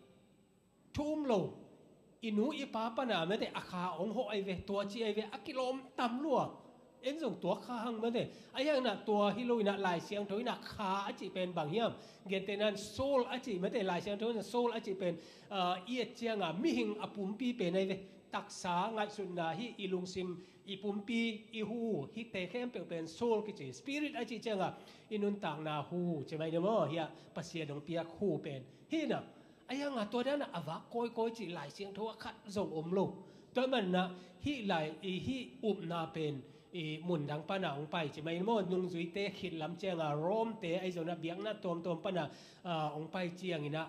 thu um lo, i nu i pa pana mate a kha hong hawh ahi ve, tua ci ahi ve, a kilawm tam lua. En zong tua kha hang mate. Ahi hang inah tua hi lo inah Lai Siangtho inah kha a cih pen bang hiam? Gentehna in soul a cih mate, Lai Siangtho inah soul a cih pen, ah, i et cianga mihing a pumpi pen ahi ve. Taksa ngaihsutna, hih i lungsim, i pumpi, i hu, hihte khempeuh pen soul kici. Spirit a cih cianga i nuntakna hu ci mai ni maw. Hiah Pasian hong piak hu pen hi inah. Ahi hang a tua dana a vak kawikawi cih Lai Siangtho ah khat zong om lo. Tua ahih manin ah hih lai, i, hih upna pen i mun dang pana hong pai ci mai ni maw. Nungzuite khit lam cianga Rome-te ahi zongin ah biakna tuamtuam pana, ah, hong pai ciangin ah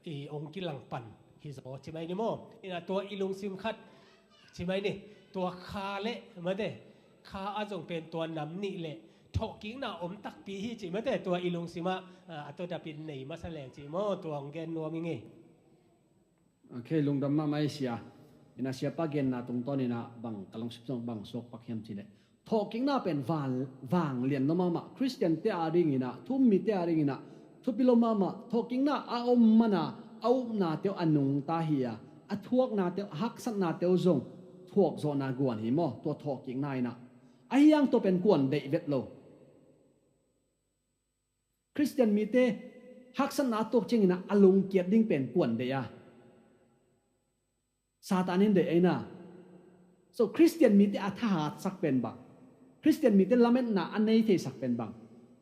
i hong kilang pan hi zaw ci mai ni maw. Inah tua i lungsim khat ci mai ni, tua kha le mate, kha a zong pen tua nam nih le thawhkikna om takpi hi ci mate, tua i lungsimah, ah, a tawdapin nei masa leng ci maw, tua hong gen nuam ing ei. Ok, lungdam mahmah ei sia. Inah siapa genna tungtawn inah bang ka lungsim zong bang suak pak hiam cih leh, thawhkikna pen van, vanglian lo mahmah. Khristiante a dingin ah, thu um mite a dingin ah thupi lo mahmah. Thawhkikna a om mana a upnate uh a nungta hi a, a thuaknate uh, a haksatnate uh zong thuakzawhna guan hi maw, tua thawhkikna inah. Ahi hang tua pen kuan deih vet lo. Khristian mite haksatna a tuak ciangin ah a lungkiat ding pen kuan deih a? Satan in deih ei na. So, Khristian mite a thahatsak pen bang, Khristian mite lametna a nei theisak pen bang,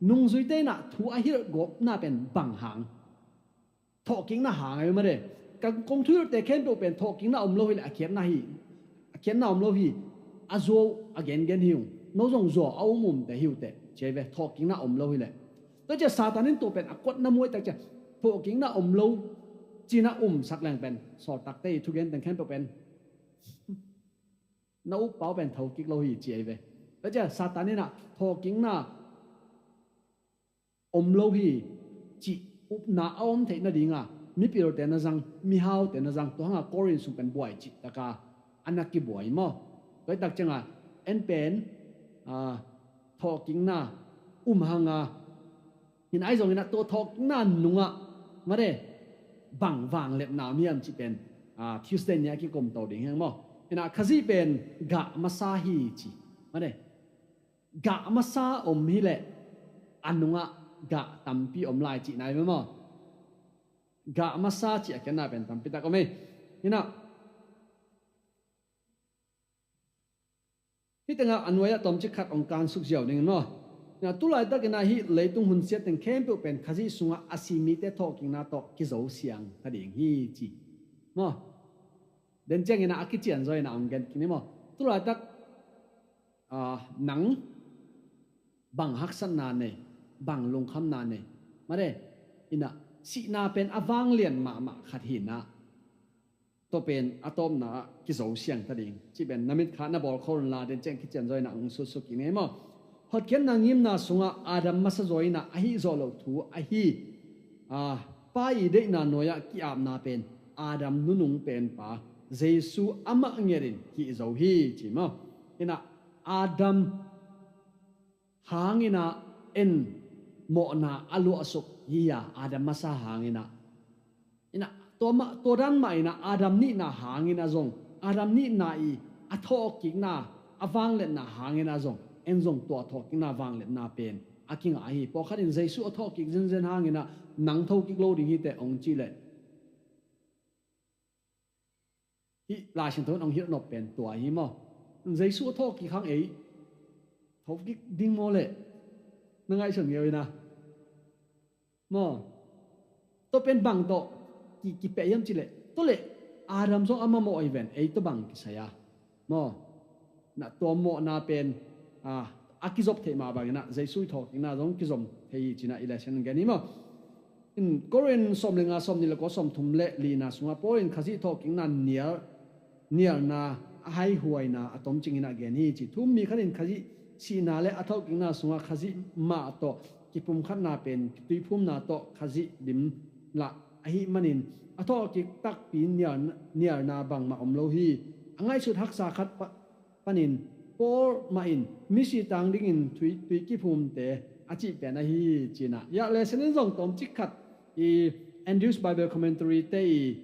nungzuite inah thu a hilhgawpna pen bang hang? Thawhkikna hang ahi mah de. Ka kong thuhilhte khempeuh pen thawhkikna om lo hileh a khiatna hi. A khiatna om lo hi. A zuau a gengen hi ung. No zong zuau a umumte hi uh teh, ci ahi ve, thawhkikna om lo hileh. Tua ciah Satan in tua pen a kuatna muai tak ciah thawhkikna om lo ci-in a umsak leng pen sawltakte i thugen teng khempeuh pen na up pau pen thokik lo hi, ci ahi ve. Tua ciah Satan in ah thawhkikna om lo hi cih upna a om theih nadinga mipilte na zang, mihaute na zang, tua hanga Korin sung pen buai cih taka a na kibuai maw? Tua hi tak cianga en pen, ah, thawhkikna um hanga, hi na, ahi zongin ah tua thawhkikna nungah mah de, bang vangliatna om hiam cih pen, ah, Tuesday ni a kikum to ding hi hang maw? Hi na, Khazih pen gah masa hi ci mah de. Gah masa om hileh a nungah gah tampi om lai cihna hi ve maw? Gah masa cih a khiatna pen tampi tak om hi. Hi na, Hih tengah a nuai-ah tawmcik khat hong kansuk ziau ding maw? Tulaitak in ah hih leitung hun siat teng khempeuh pen Khazih sungah a si mite thawhkikna tawh kizo siang ta ding hi ci maw? Den ciangin ah a kicianzaw in ah hong gen kik ni maw? Tulaitak nang bang haksatna nei, bang lungkhamna nei? Mate, in ah sihna pen a vanglian mahmah khat hi in ah, tua pen a tawpna ah kizo siang ta ding cih pen na mitkha na bawl khol unla, den ciang kicianzaw in ah hong sutsuk kik ni maw? Hotkhiatna ngimna sungah Adam masa zaw in ah a hih zawh loh thu ahi Pa i deihna nuai-ah ki-apna pen Adam nunung penpa Jesu amah ngiat in hih zo hi ci maw? In ah Adam hangin ah en mawhna a luahsuk hi a, Adam masa hangin ah. In ah tua dan mah in ah Adam nihna hangin ah zong, Adam nihna i a thawhkikna, a vangliatna hangin ah zong en zong tua thawhkikna vangliatna pen a kingah hi. Pawlkhat in Jesu a thawhkik zenzen hangin ah nang thokik lo ding hi teh hong cih leh hih Lai Siangtho in hong hilh nop pen tua hi maw? Jesu a thawhkik hang ei thokik ding maw leh? Na ngaihsun ngeu in ah maw? Tua pen bang tawh ki, kipeh hiam cih leh, tua leh Adam zong a mamawh hi ven, ei tawh bang kisai a maw? Na tua mawhna pen a kizop theih mah bangin ah Jesu i thawhkikna zong kizom thei hi ci-in ah i lesson gen hi maw? Korin sawm le nga, sawm nih le kua, sawm thum le lina sungah Paul in Khazih thawhkikna nial, nialna, a haihuaina a tomcing in ah gen hi ci. Thu-um mi khat in Khazih sihna le a thawhkikna sungah Khazih mah tawh kipumkhatna pen kituiphumna tawh Khazih lim lah ahih manin a thawhkik takpi nial, nialna bangmah om lo hi. A ngaihsut haksa khat pa, panin Paul mah in misi tang dingin tui, tui kiphumte a cih pen ahi hi ci-in ah. Hiah lesson in zong tawmcik khat i Andrews Bible Commentary te i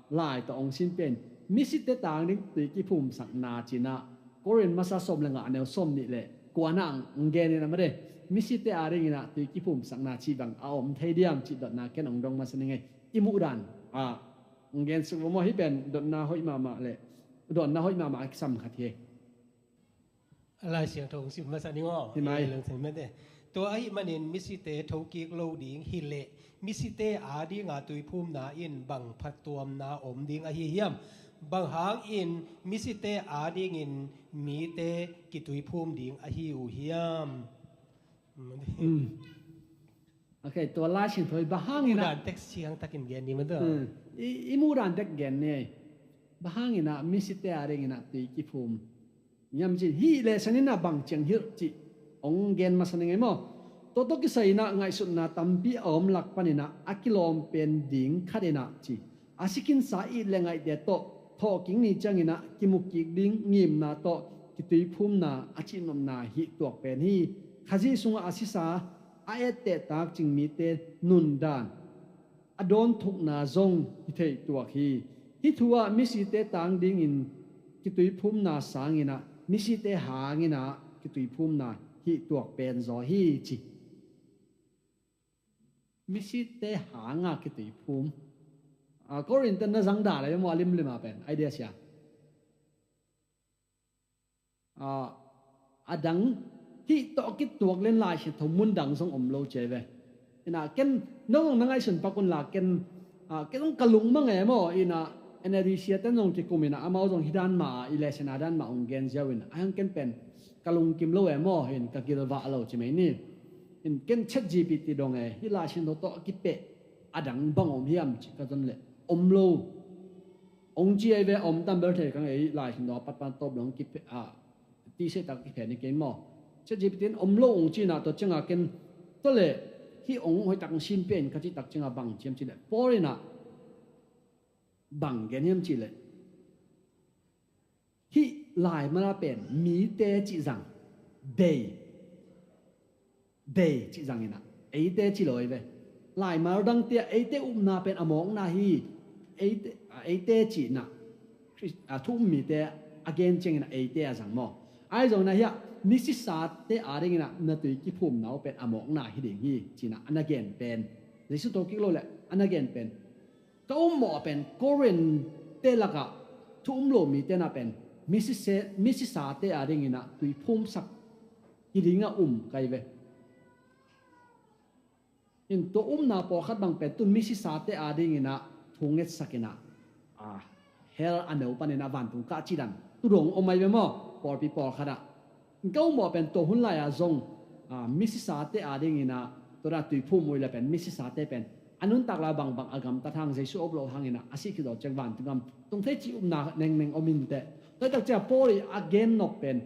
lai tawh hong sin pen misite tang ding tui kiphumsakna ci-in ah Korin masa sawm le nga, a neu sawm nih le kuana hong gen in ah mate, misite a dingin ah tui kiphumsakna cih bang a om thei diam cih dotna ken hong dong masa ning ei. I muhdan ah hong gen suk vo maw? Hih pen dotna hoih mahmah le, dotna hoih mahmah a kisam khat hi. A Lai Siangtho hong sim masa ning aw. Hi mai. Tua ahih manin misite thokik lo ding hi leh misite a dinga tuiphumna in bang phattuamna om ding ahi hiam? Bang hangin misite a dingin mite kituiphum ding ahi uh hiam? Ok, tua Lai Siangtho i bang hangin ah muhdan tek siang takin gen ni mah tua. I, i muhdan tek gen ni. Bang hangin ah misite a dingin ah tui kiphum hiam ci, hih lesson in ah bang ciang hilh cih hong gen masa ning ei maw? Tua tawh kisai in ah ngaihsutna tampi a om lak panin ah a kilawm pen ding khat in ah ci, a si khinsa it le ngaihte tawh thawhkik ni ciangin ah kimukik ding ngimna tawh kituiphumna a cihnopna hih tuak pen hi. Khazih sungah a sisa a etteh takcing mite nundan a dawnthukna zong hi thei tuak hi. Hih thu ah misite tang dingin kituiphumna sangin ah misite hangin ah kituiphumna hih tuak pen zaw hi ci. Misite hanga kituiphum. Korintan na zang da le maw, a limlim a pen idea sia. A dang hih tawh kituak len Lai Siangtho mun dang zong om lo ci ei ve. In ah ken, no zong na ngaihsun pak unla ken, ken zong ka lungmang e maw? In ah N A D C a ten zong kikum in ah amau zong hih dan mah a i lesson a dan mah hong gen ziau in ah, a hang ken pen ka lungkim lo e maw? In ka gilvah lo ci mai ni. In ken Chat G P T dong e, hih Lai Siangtho tawh kipeh a dang bang om hiam ci ka zon leh om lo. Ong ci ei ve, om tam bel thei kang ei, Lai Siangtho a patpan tawp dong kiphe a, tise tak kiphe ni kei maw? Chat G P T in om lo ong ci in ah tua cianga ken tua leh hih ong hoih tak ong sim pia in ka cih tak cianga bang ci hiam cih leh Paul in ah bang gen hiam cih leh hih lai mana pen mite cih zang, they, they cih zang in ah eite ci lo ei ve. Laimal dangte ah eite upna pen a mawkna hi. Eite, eite cih in ah thu-um mite a gen ciangin ah eite a zang maw? Ahi zongin ah hiah misisate a dingin ah na tui kiphumna uh pen a mawkna hi ding hi ci-in ah a na gen pen, Jesu thokik lo leh a na gen pen, ka upmawh pen Korinth te lakah thu-um lo mite na pen misisate adingin ah tuiphumsak hi dingah um ka hi ve. In tua upna pawlkhat bang pen tun misisate adingin ah thu ngetsak in ah, hell a neu panin ah vantung kah cih dan tu dong om ahi ve maw, pawlpi pawlkhat ah. In ka upmawh pen tua hun lai-ah zong misisate adingin ah tua dan tuiphum uh leh pen misisate pen a nuntak lai bangbang a gamtat hang, Jesu a up loh hangin ah a sih khit zawh ciang vantung gam tung thei cih upna nengneng om inteh. Tua hi tak ciang Paul in a gennop pen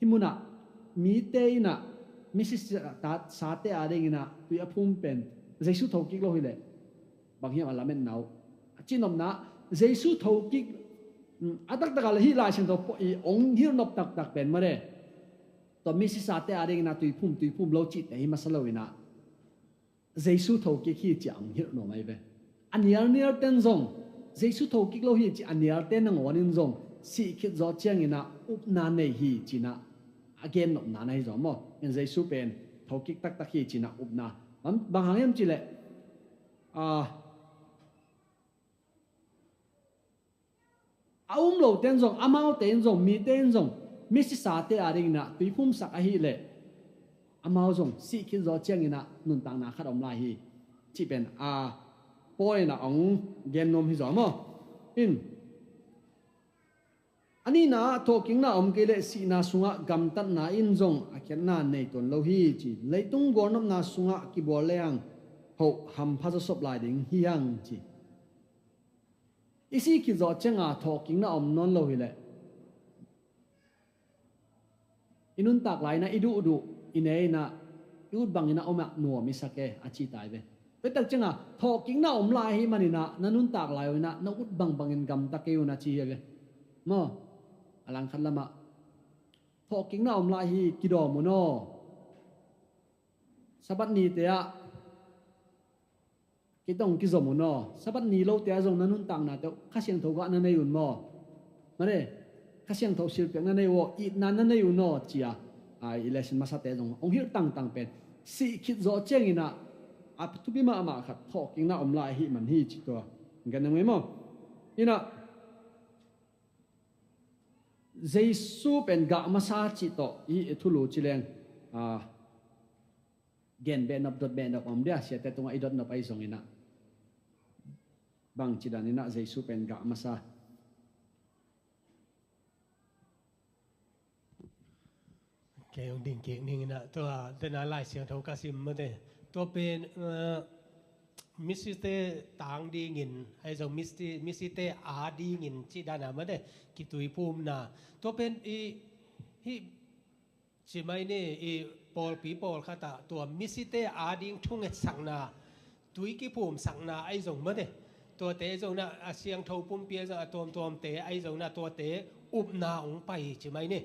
hih munah mite in ah misisate adingin ah tui a phum pen Jesu thokik lo hi leh bang hiam a lametna uh? A cihnopna, Jesu thokik a taktak a hih Lai Siangtho i ong hilhnop taktak pen mate, tua misisate adingin ah tuiphum tuiphum lo cihte hi masa loin ah Jesu thokik hi ci-a ong hilh nuam ahi ve. A nialnial ten zong Jesu thokik lo hi ci a nialte nangawnin zong sih khit zawh ciangin ah upna nei hi ci-in ah a gennopna na hi zaw maw. In Jesu pen thokik taktak hi ci-in ah upna bang hang hiam cih leh a um lote in zong, amaute in zong, mite in zong misisate adingin ah tuiphumsak ahih leh amau zong sih khit zawh ciangin ah nuntakna khat om lai hi cih pen a Paul in ah ong gen nuam hi zaw maw. In a nihna ah thawhkikna om kei leh sihna sungah gamtatna in zong a khiatna nei tuan lo hi ci. Leitung gualnopna sungah kibual lehang hoh hampha zawsop lai ding hi hang ci. I sih khit zawh cianga thawhkikna om nawn lo hi leh i nuntak lai-in ah i duhduh i ne in ah i ut bangin ah om ah nuam i sak e a ci tai ve. Tua tak cianga thawhkikna om lai ahih manin ah na nuntak lai uh in ah na ut bangbangin gamta kei un a ci hi ve maw. A langkhat lamah thawhkikna om lai hi, kidawm un aw. Sabbath nite ah kei tawh kizom un aw. Sabbath ni lote ah zong na nuntaknate uh Kha Siangtho gah na nei un maw. Mate, Kha Siangtho silpiak na nei uh aw, itna na nei un aw ci-a i lesson masate zong hong hilh tangtang pen sih khit zawh ciangin ah a thupi mahmah khat thawhkikna om lai ahih man hi ci tua. Gen nang mai maw. In ah Jesu pen gah masa cih tawh i thulu ci leng gen behnop dot behnop om dia, siate tungah i dotnop ahi zongin ah bangci danin ah Jesu pen gah masa. Kei hong ding kik ning in ah tua dena Lai Siangtho ka sim mate, tua pen misite tang dingin ahi zong misite a dingin cih dana mate, kituiphumna. Tua pen i hih ci mai ni, i pawlpi pawlkhat ah tua misite a ding thungetsakna, tui kiphumsakna ahi zong mate, tuate zong na a siangtho pumpi ahi zong a tuamtuamte ahi zong na tuate upna hong pai ci mai ni.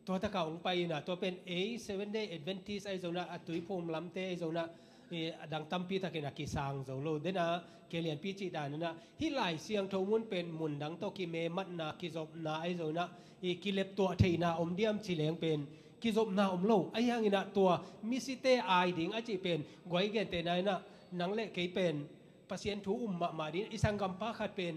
Tua taka hong pai in ah tua pen ei Seven Day Adventist ahi zong na a tuiphum lamte ahi zong na a dang tampi takin a kisang zo lo. Dena kei lianpi cih danin ah hih Lai Siangtho mun pen mun dang tawh kimematna kizopna ahi zong na i kileptuah theihna om diam ci leng pen kizopna om lo. Ahi hangin ah tua misite ai ding a cih pen guai gentehna in ah nang le kei pen Pasian thu um mahmah ding, i sanggampa khat pen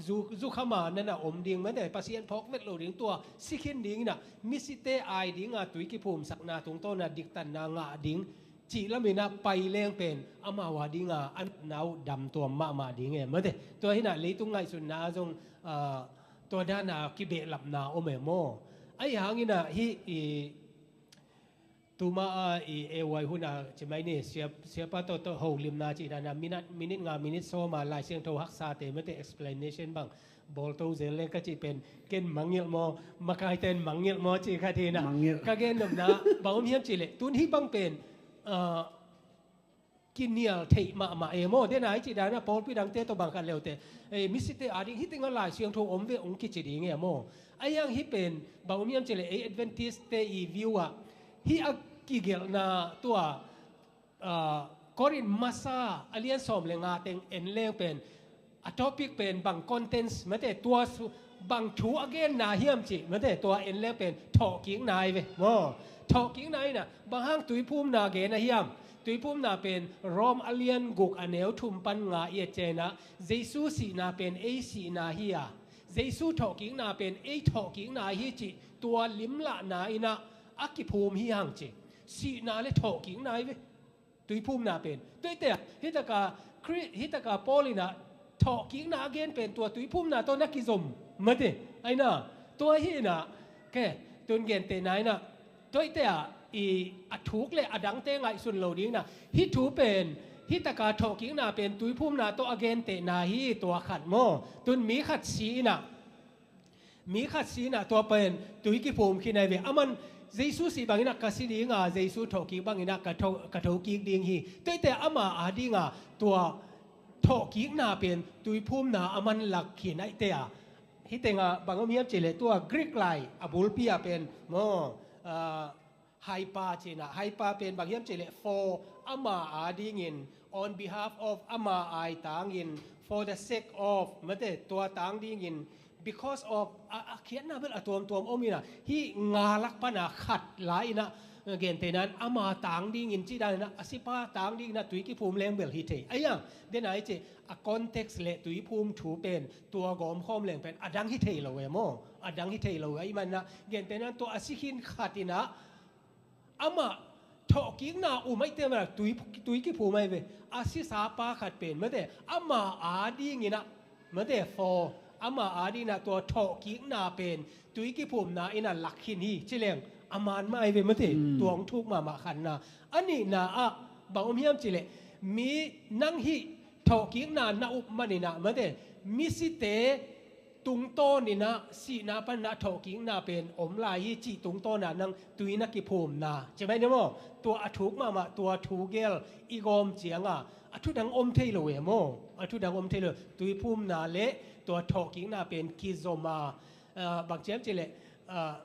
zu, zukhama nana om ding mate, Pasian phawk vet lo ding, tua si khin dingin ah misite ai dinga tui kiphumsakna tungtawna diktatna ngah ding cih lamin ah pai leng pen amau a dinga a natna uh damtuam mahmah ding e mate. Tua hi in ah leitung ngaihsutna zong tua dana kibehlapna om e maw. Ahi hangin ah hih i tuma a i A Y hun a ci mai ni, siapa tawh tawh holimna cih dana minit, minit nga minit sawma Lai Siangtho haksate mate explanation bang bawlto zel leng ka cih pen ken mangngilh maw, makaite in mangngilh maw cih khat hi in ah ka gennopna bang om hiam cih leh tun hih bang pen kinial theih mahmah e maw. Dena i cih dana pawlpi dangte tawh bang khat leute misite a ding hih tengah Lai Siangtho om ve hong kici ding e maw. Ahi hang hih pen bang om hiam cih leh ei Adventist te i view ah hih a kigelhna tua Korin masa a lian sawm le nga teng en leng pen a topic pen bang contents mate, tua bang thu a genna hiam cih mate, tua en leng pen thawhkikna hi ve maw. Thawhkikna in ah bang hang tuiphumna gen a hiam? Tuiphumna pen Rom a lian guk a neu thum pan nga i et ciangin ah Jesu sihna pen ei sihna hi a, Jesu thawhkikna pen ei thawhkikna hi cih tua limlahna in ah a kiphum hi hang ci. Sihna le thawhkikna hi ve. Tuiphumna pen. Tua ahih teh ah, hih tak ah Khri-, hih tak ah Paul in ah thawhkikna a gen pen tua tuiphumna tawh na kizom. Mate, ahi na. Tua hi in ah, ke, tun gentehna in ah, tua ahih teh ah, i, a thuk le a dangte ngaihsun lo ding in ah, hih thu pen, hih tak ah thawhkikna pen tuiphumna tawh a gentehna hi, tua khat maw. Tun mi khat si in ah, mi khat si in ah tua pen tui kiphum khin ahi ve. Aman Jesu sih bang in ah ka si ding a, Jesu thawhkik bang in ah ka tho-, ka thokik ding hi. Tua ahih teh ama a ding a tua thawhkikna pen tuiphumna aman lak khin ahih teh ah, hih teng ah bang om hiam cih leh tua Greek lai a bulpi ah pen maw, ah, hyper ci in ah, hyper pen bang hiam cih leh for ama a dingin, on behalf of ama a tangin, for the sake of, mate, tua tang dingin, because of, a, a khiatna bel a tuamtuam om in ah, hih nga lak pan a khat la in ah, gentehna in ama tang dingin cih dan in ah, a sipa tang ding in ah tui kiphum leng bel hi thei. Ahi hang, den a i cih a context le tuiphum thu pen tua gawmkhawm leng pen a dang hi thei lo e maw. A dang hi thei lo e, ahih man in ah gentehna in tua a si khin khat in ah, amah thawhkikna um ahih teh maw, tui, tui kiphum ahi ve. A sisa pa khat pen, mate, ama a ding in ah, mate, for, ama a ding in ah tua thawhkikna pen tui kiphumna in ah lak khin hi ci leng a man mah ahi ve, mate. Mm. Tua hong thuk mahmah khatna. A nihna ah bang om hiam cih leh, mi nang hih thawhkikna na up man in ah, mate, misite tungtawn in ah sihna pan in ah thawhkikna pen om lai hi cih tungtawn ah nang tui na kiphumna, ci mai ni maw? Tua a thuk mahmah, tua thu gel i gawm ciang a, a thu dang om thei lo e maw? A thu dang om thei lo. Tuiphumna le tua thawhkikna pen kizom a, ah, bang ci hiam cih leh, ah,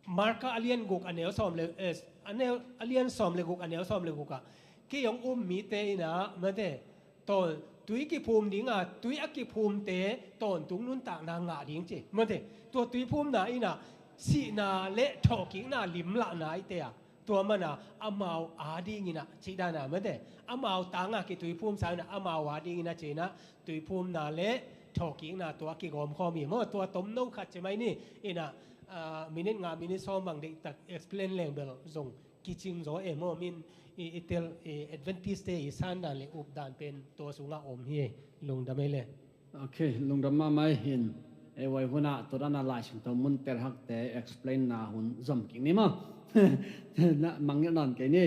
Marka a lian guk a neu sawm le, eh, a neu, a lian sawm le guk, a neu sawm le guk ah, kei hong um mite in ah, mate, tawn, tui kiphum ding a, tui a kiphumte tawntung nuntakna ngah ding ci, mate. Tua tuiphumna in ah sihna le thawhkikna limlahna ahih teh ah, tua man a amau a ding in ah cih dan a, mate, amau tang a kituiphum sa in ah amau a ding in ah ci in ah, tuiphumna le thawhkikna tua kigawmkhawm hi maw. Tua tomno khat ci mai ni. In ah, ah, minute nga, minute sawm bang deihtak explain leng bel zong kicing zaw e maw. Min i, i tel, i Adventist te i sandan le updan pen tua sungah om hi. Lungdam ei le. Ok, lungdam mahmah ei. Hin ei vai hun ah tua dan a Lai Siangtho mun telhakte explain na hun zom kik ni maw. Na mangngilh nawn kei ni.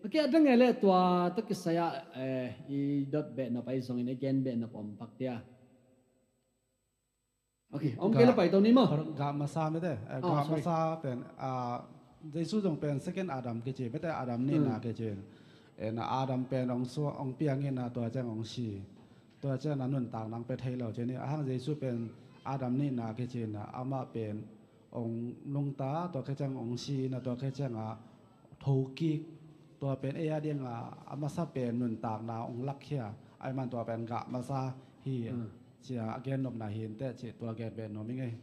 Ok, a dang ei le tua tawh kisai ah, eh, i dot behnop ahi zongin i gen behnop om pak dia. Ok, om kei le pai to ni maw. Gah masa, mate, eh, oh, gah sorry. Masa pen, ah, Jesu zong pen second Adam kici, mate, Adam nihna kici. En Adam pen ong suak, ong piang in ah tua ciang ong si. Tua ciang a nuntakna ong pia thei lo ci ni. A hang Jesu pen Adam nihna kici in ah, amah pen ong nungta, tua khit ciang ong si in ah, tua khit ciang a thokik, tua pen ei a ding a, a masa pen nuntakna ong lakkhia, ahih man tua pen gah masa hi, hmm, ci a a gennopna hi in teh ci, tua gen beh nuam ing ei.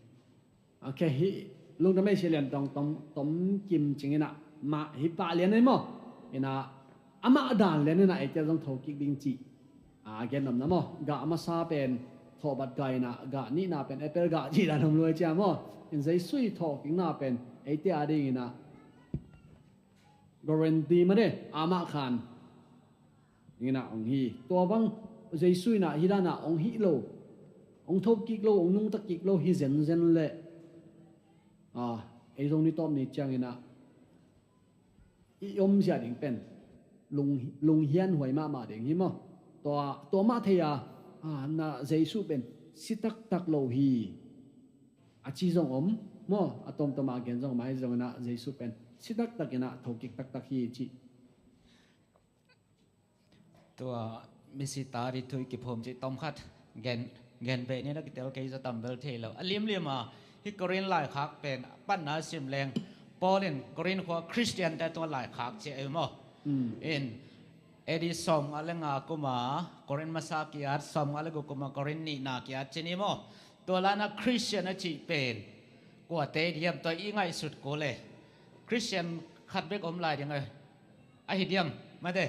Ok, hih lungdam ei, Sia Lian Tong, tom, tom kim cing in ah, mah hih pah lian ei maw. In ah, amah dan lian in ah eite zong thokik ding cih a gennopna maw. Gah masa pen thawhbat gah in ah, gah nihna pen apple gah cih dan om lua ei ci a maw. In Jesu i thawhkikna pen eite a ding in ah guarantee mah de, amah khan in ah ong hi. Tua bang Jesu in ah hih dan a ong hih lo, ong thokik lo, ong nungta kik lo hi zenzen leh, ah, ei zong ni tawp ni ciang in ah i omzia ding pen lung, lunghianhuai mahmah ding hi maw. Tua, tua mah thei a, ah, na Jesu pen si taktak lo hi, a ci zong om maw. A tomtom a gen zong om ahi zongin ah Jesu pen si taktak in ah thokik taktak hi ci. Tua misita ding thu i kiphum cih tom khat gen, gen beh ni, na kitel kei zaw tam bel thei lo. A limlim a, hih Korin laikhak pen pan na sim leng, Paul in Korin khua Khristiante tua laikhak ci ei maw. Hmm. In A D sawmnga le nga kum a Korin masa ki-at, sawmnga le guk kum a Korin nihna ki-at ci ni maw. Tua lai-in ah Khristian a cih pen kuate diam, tua i ngaihsut kul e. Khristian khat bek om lai ding a, ahi diam, mate.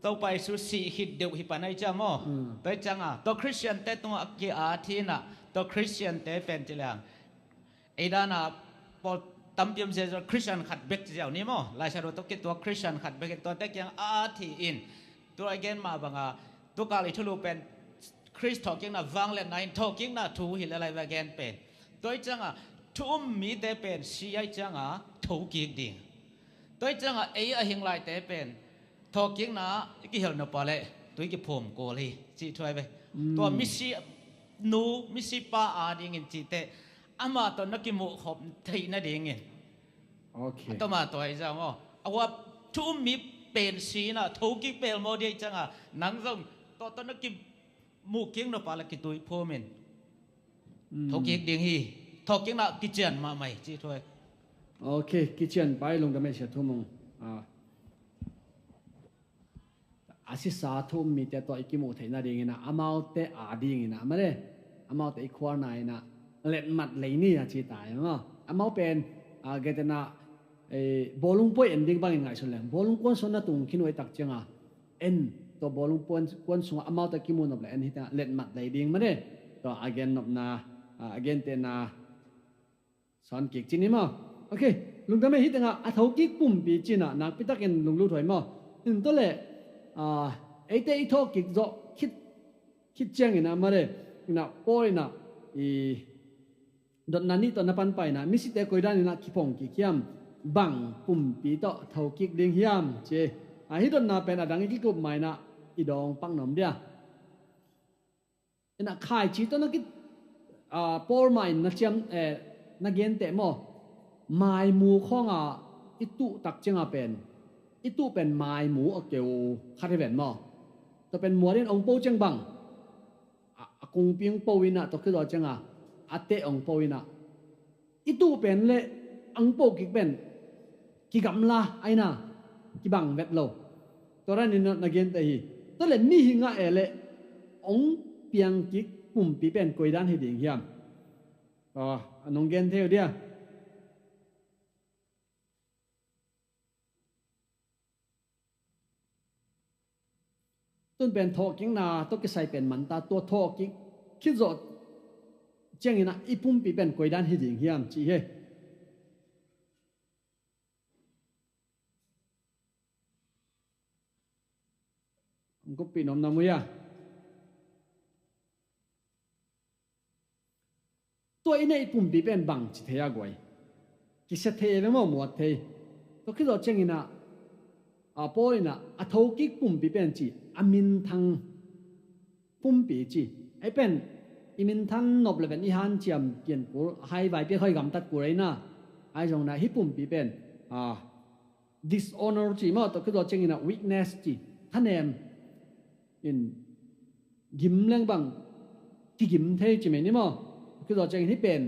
Topa Jesu sih khit deuh hi pan ahi ciang maw? Tua hi cianga tua Christian te tungah a ki-at hi inah, tua Christian te pen ci leng, ei dana pawl tampi om ziazia Christian khat bek ci ziau ni maw? Laisiangtho tawh kituak Christian khat bek hi, tuate kiang a at hi in. Tua i gen mah banga tukal i thulu pen Khrist thawhkikna vangliatna in thawhkikna thu hi le lai va gen pen. Tua hi cianga thu um mite pen si ahi cianga thokik ding. Tua hi cianga ei a hing laite pen thawhkikna i kihel nop a le tui kiphum kul hi ci thuai ve. Tua misi nu misi pa a dingin cihte amah tawh na kimuh khop theih nadingin. Okay. A tawma tua hi zang aw. A huap thu um mi pen si inah thokik pelmaw dia hi cianga nang zong tawh tawh na kimuh kik nop a le kitui phumin. Thokik ding hi. Thawhkikna kician mahmah hi ci thuai. Okay, kician pai lungdam ei sia Thum Mung. A sisa thu um mite tawh i kimuh theih nadingin ah amaute a dingin ah male, amaute i khualna in ah letmat lei ni a ci ta hi maw? Amau pen gentehna bawlung puai en ding bangin ngaihsun leng bawlung kuan suan na tung khin uh ei tak cianga en tua bawlung kuan sungah amaute kimuh nop le en hi ta letmat lei ding male. Tua a gen nopna, a gentehna sawn kik cin hi maw? Okay, lungdam ei hi tengah a thokik pumpi cinah nakpitakin lunglut huai maw? In tua le eite i thawhkik zawh khit ciangin ah male inah Paul inah i dotna nih tawh na panpai inah misite koidan inah kiphong kik hiam? Bang pumpi tawh thokik ding hiam ci. Hih dotna pen a dang i kikup ma inah i dawng pak nuam dia. Inah khaici tawh na ki Paul mah in na ciam na genteh maw? Maimu khawnga i tuh tak cianga pen i tuh pen maimu a keu khat hi ven maw? Tua pen mual in ong po ciang bang a kungpi ong po inah tua khit zawh cianga a teh ong po inah i tuh pen le ang po kik pen kigamla aina kibang vet lo. Tua ranin na gente hi. Tua le mihing ah e le ong piang kik pumpi pen koidan hi ding hiam? Tua a nong gen thei uh dia. Tun pen thawhkikna tawh kisai pen manta tua thawhkik khit zawh ciangin ah i pumpi pen koidan hi ding hiam ci hi. Ang kuppih nuamnuam uh hia? Tua i neih pumpi pen bang ci thei a guai? Kisia thei e ve maw, muat thei. Tua khit zawh ciangin ah a Paul inah a thokik pumpi pen ci a minthang pumpi ci. Ei pen i minthang nop le pen i hanciam pian kul a hai vai piak hoi gamtat kul ei na. Ai zong na hih pumpi pen a dishonor ci maw, tua khit zawh ciangin ah weakness ci, thanem in gim leng bang kigim thei ci mai ni maw. Tua khit zawh ciangin hih pen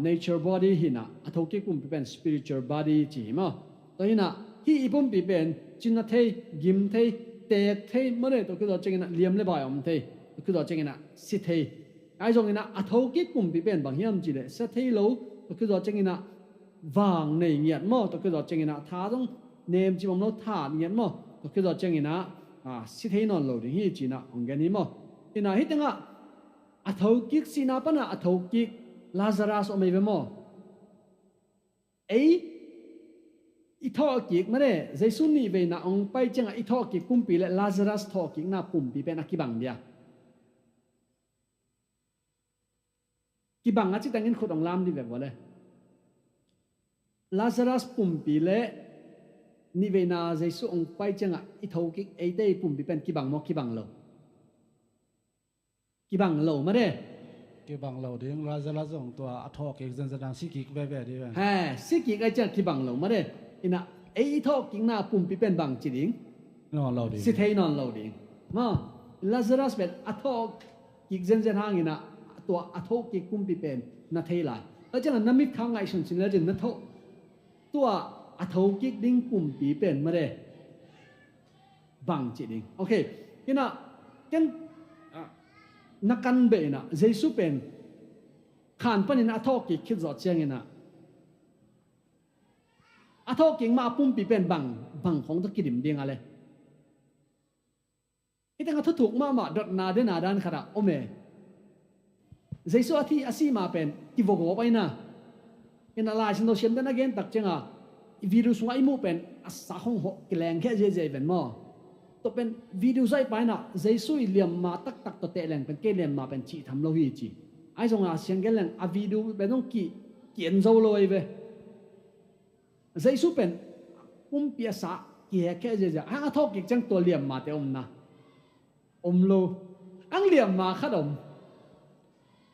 nature body hi inah a thokik pumpi pen spiritual body ci hi maw. Tua hi inah hih i pumpi pen cina thei, gim thei, teek thei mane, tua khit zawh ciangin ah liam le bai om thei, tua khit zawh ciangin ah si thei. Ai zongin ah a thokik pumpi pen bang hiam ci le sia thei lo, tua khit zawh ciangin ah vang nei ngiat maw, tua khit zawh ciangin ah tha zong nem cim om lo, tha ngiat maw, tua khit zawh ciangin ah si thei nawn lo ding hi ci inah hong gen hi maw. Inah hih tengah a thokik sihna panah a thokik Lazarus om ei ve maw? Ei i thawhkik mane, Jesu nihveina hong pai ciangah i thawhkik pumpi le Lazarus thawhkikna pumpi pen a kibang dia? Kibang a citangin khut hong lam dih ve vua le. Lazarus pumpi le nihveina Jesu hong pai ciangah i thokik eite i pumpi pen kibang maw, kibang lo? Kibang lo mane. Kibang lo ding, Lazarus zong tua a thawhkik zenzen hang sikik veve dih ve. He, sikik ai ciang kibang lo mane. Inah ei i thawhkikna pumpi pen bang ci ding? Nawn lo ding. Si thei nawn lo ding. Maw, Lazarus pen a thawhkik zenzen hangin ah tua a thawhkik pumpi pen na thei lai. Tua ciangah na mitkhang ngaihsun cin le cin na thawh tua a thokik ding pumpi pen mane. Bang ci ding. Okay. Inah ken na kan beh inah Jesu pen khan panin a thawhkik khit zawh ciangin ah a thawhkik mah a pumpi pen bang, bang khong tawh kidim ding a le? Hih tengah thuthuk mahmah dotna dena dan khatah om e. Jesu a thi a si ma pen kivuagawp aina. Ina Lai Siangtho siamten a gen tak cianga i video sungah i muh pen a sak hong hawh kileng khia ziazia i ven maw? Tua pen video zaih paina Jesu i liamma taktak tua tehleng pen kei liamma pen cih tham lo hi ci. Ahi zonga siang gen leng a video pen zong ki, ki en zo lo ahi ve. Jesu pen pumpi a sa kihek khia ziazia. Hang a thawhkik ciang tua liammate omna om lo. Ang liamma khat om.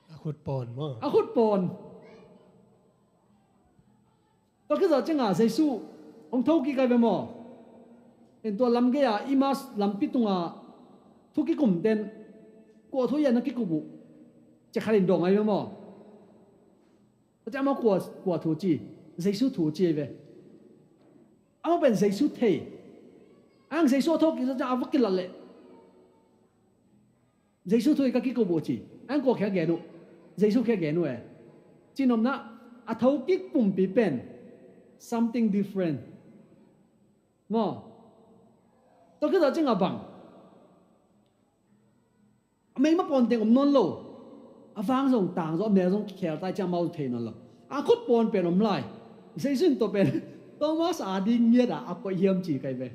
A khut pawn maw? A khut pawn. Tua khit zawh cianga Jesu hong thokik ai ve maw? In tua lam gei-a Emmaus lampi tunga thu kikum ten kua thu iana kikup uh. Cia khat in dawng ai ve maw? Tua ciang amau kua, kua thu ci? Jesu thu ci ai ve. Amau pen Jesu thei. Ang Jesu a thokik zawh ciang a va kilat leh Jesu thu i ka kikup uh ci. Ang kua khia gen uh? Jesu khia gen uh e. Cinopna a thokik pumpi pen something different. Maw? Tua khit zawh cianga bang? A meima pawn teng om nawn lo. A vang zong tang zaw a mel zong kikhel tai ciang amau thei nawn lo. A khut pawn pen om lai. Jesu in tua pen Thomas a ding ngiat a a koih hiam ci kai ve.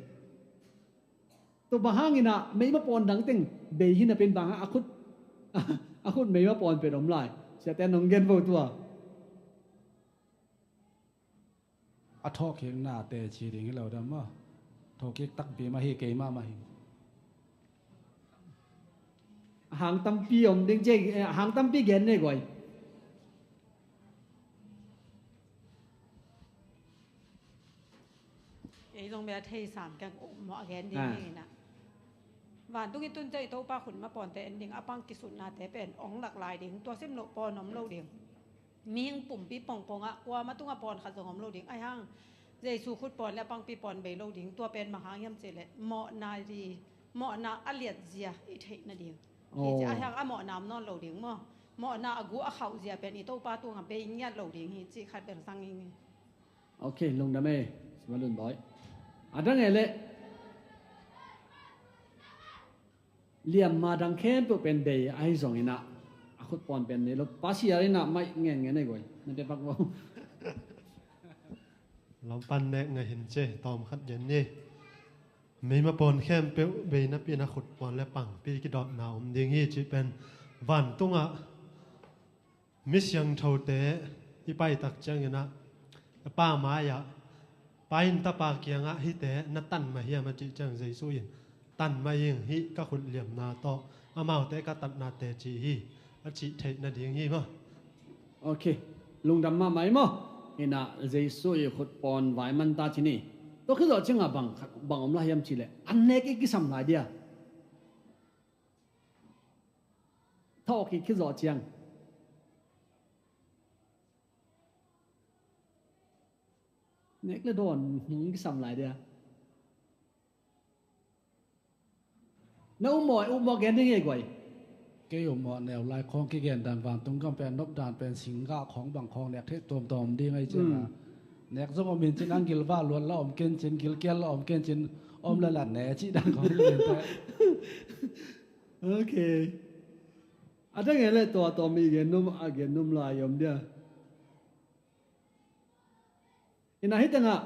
Tua bang hangin ah meima pawn dang teng bei hi napi-in bang hang a khut, a khut meima pawn pen om lai? Siate nong gen vo tua. A thawhkikna teci ding hi lo dam maw? Thawhkik takpi mah hi, keimah mah hi. A hang tampi om ding ci, eh, a hang tampi gen nei guai. Ei zong bia thei sam keng um mawh a gen ding hi na. Vantung i tun ciang i Topa khut mah pawnte en ding, a pang kisutnate pen ong lak lai ding, tua sim loh pawn om lo ding. Mihing pumpi pongpongah kuamah tungah pawn khat zong om lo ding. Ahi hang Jesu khut pawn le a pangpi pawn bei lo ding. Tua pen bang hang hiam cih leh mawhna ri, mawhna a liatzia i theih nading. Hi ci. Ahi hang a mawhna om nawn lo ding maw? Mawhna a gu a khauhzia pen i Topa tungah bei ngiat lo ding hi cih khat bel sang ing. Ok, lungdam e, Simalun Bawi. A dang e leh liamma dang khempeuh pen bei ahi zongin ah a khut pawn pen nei lo. Pasiar in ah maih ngenngen ei guai. Na te pak vo. Lampan nek ngah hin ce, tawm khat gen ni. Meima pawn khempeuh bei napi-in a khut pawn le pangpi kidawtna om ding hi cih pen vantungah mi siangthote i paitak ciangin ah, a Pa mai-ah, Pa in Tapa kiangah hihte na tan mah hiam a cih ciang Jesu in, tan mah ing, hih ka khut liamna tawh amaute ka tatna teci hi, a cih theih nading hi maw? Ok, lungdam mahmah hi maw? Hi na, Jesu i khut pawn vai man ta ci ni. Tua khit zawh ciangah bang, bang om lai hiam cih leh an nek i kisam lai dia. Thawhkik khit zawh ciang nek le dawn hong kisam lai dia. Na um mawh, um mawh gen ding ei guai. Kei um mawh neu lai khawng kigen dan vantung gam pen nop dan pen singgah khawng bang khawng nek theih tuamtuam om ding ei ciang a. Nek zong om in cin ang gilvah luat la om ken cin, gilkial la om ken cin, om la la ne cih dan khawng kigen ta. Ok. A dang e le tua tua mi gen num, a gen num lai om dia. Ina hi tengah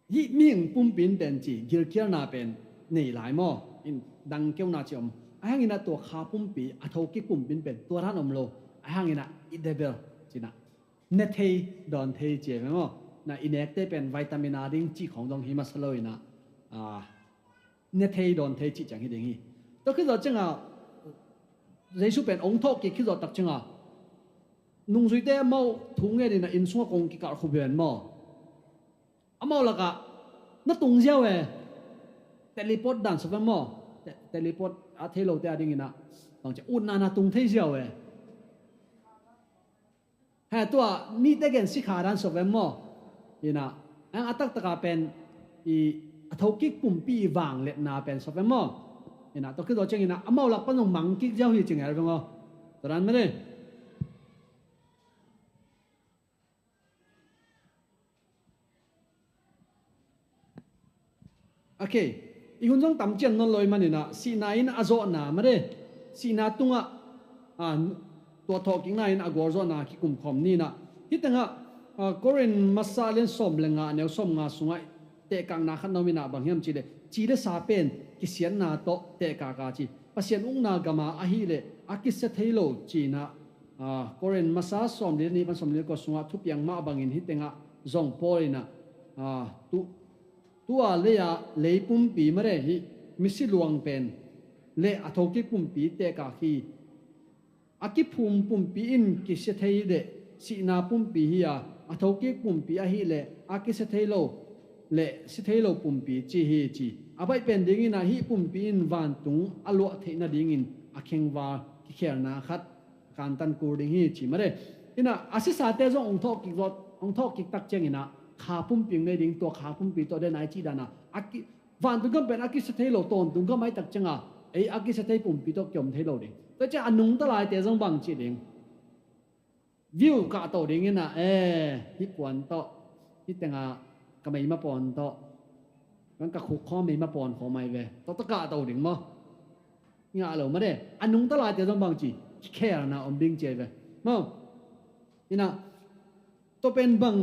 hih mihing pumpi in pen ci gilkialna pen nei lai maw? In dang keuna ci om. Ahi hangin ah tua kha pumpi, a thokik pumpi in pen tua dan om lo. Ahi hangin ah i debel cina ne thei, dawn thei ci e maw? Na i nekte pen vitamin a ding cih khawng dong hi masa lo ina, ah, ne thei dawn thei cih ciang hi ding hi. Tua khit zawh ciangah Jesu pen ong thawhkik khit zawh tak ciangah nungzuite amau thu ngen ina inn sungah kong kikarh khupben maw? Amau lakah na tung ziau e. Teleport dan sawm maw? Te-, teleport a thei lote a ding ina bang ci, utna na tung thei ziau e. He tua mite gen sikha dan sawm maw? Ina, ang a taktaka pen i a thokik pumpi i vangliatna pen sawm maw? Ina, tua khit zawh ciang ina amau lak pan zong mang kik ziau hi ci ngel veng aw. Tua dan mene. Ok. I hun zong tam cian nawn lo i maninah sihna in a zawhna made, sihna tungah, a, tua thawhkikna in a gualzawhna kikumkhawm ninah. Hih tengah, a, Korin masa lian sawm le nga neu sawm nga sungah tehkakna khat na om inah bang hiam cihleh, ci le sa pen kisiatna tawh tehkaka ci. Pasian ukna gama ahileh a kisia thei lo cinah, a, Korin masa sawm le nih pan sawm le kua sungah thupiang mah bangin hih tengah zong Paul inah, a, tu, tua lei-a lei pumpi made hih misi luang pen le a thokik pumpi tehkak hi. A kiphum pumpi in kisia thei le sihna pumpi hi a, a thokik pumpi ahileh a kisia thei lo le sia thei lo pumpi ci hi ci. A baih pen dinginah hih pumpi in vantung a luah theih nadingin a khengval kikhelna khat kantan kul ding hi ci made. Inah a sisate zong hong thawhkik zawh, hong thawhkik tak cianginah kha pumpi hong nei ding, tua kha pumpi tawh den ai cih danah a ki, vantung gam pen a kisia thei lo, tawntung gam ai tak cianga ei a kisia thei pumpi tawh kiom thei lo ding. Tua ciang a nungta laite zong bang ci ding. View kahto dinginah, e, hih puan tawh, hih tengah ka meima pawn tawh, kan ka khuk khawm meima pawn khawm ai ve. Tawh tawh kahto ding maw? Ngah lo made. A nungta laite zong bang ci, kikhelna om ding ci ai ve. Maw? Inah, tua pen bang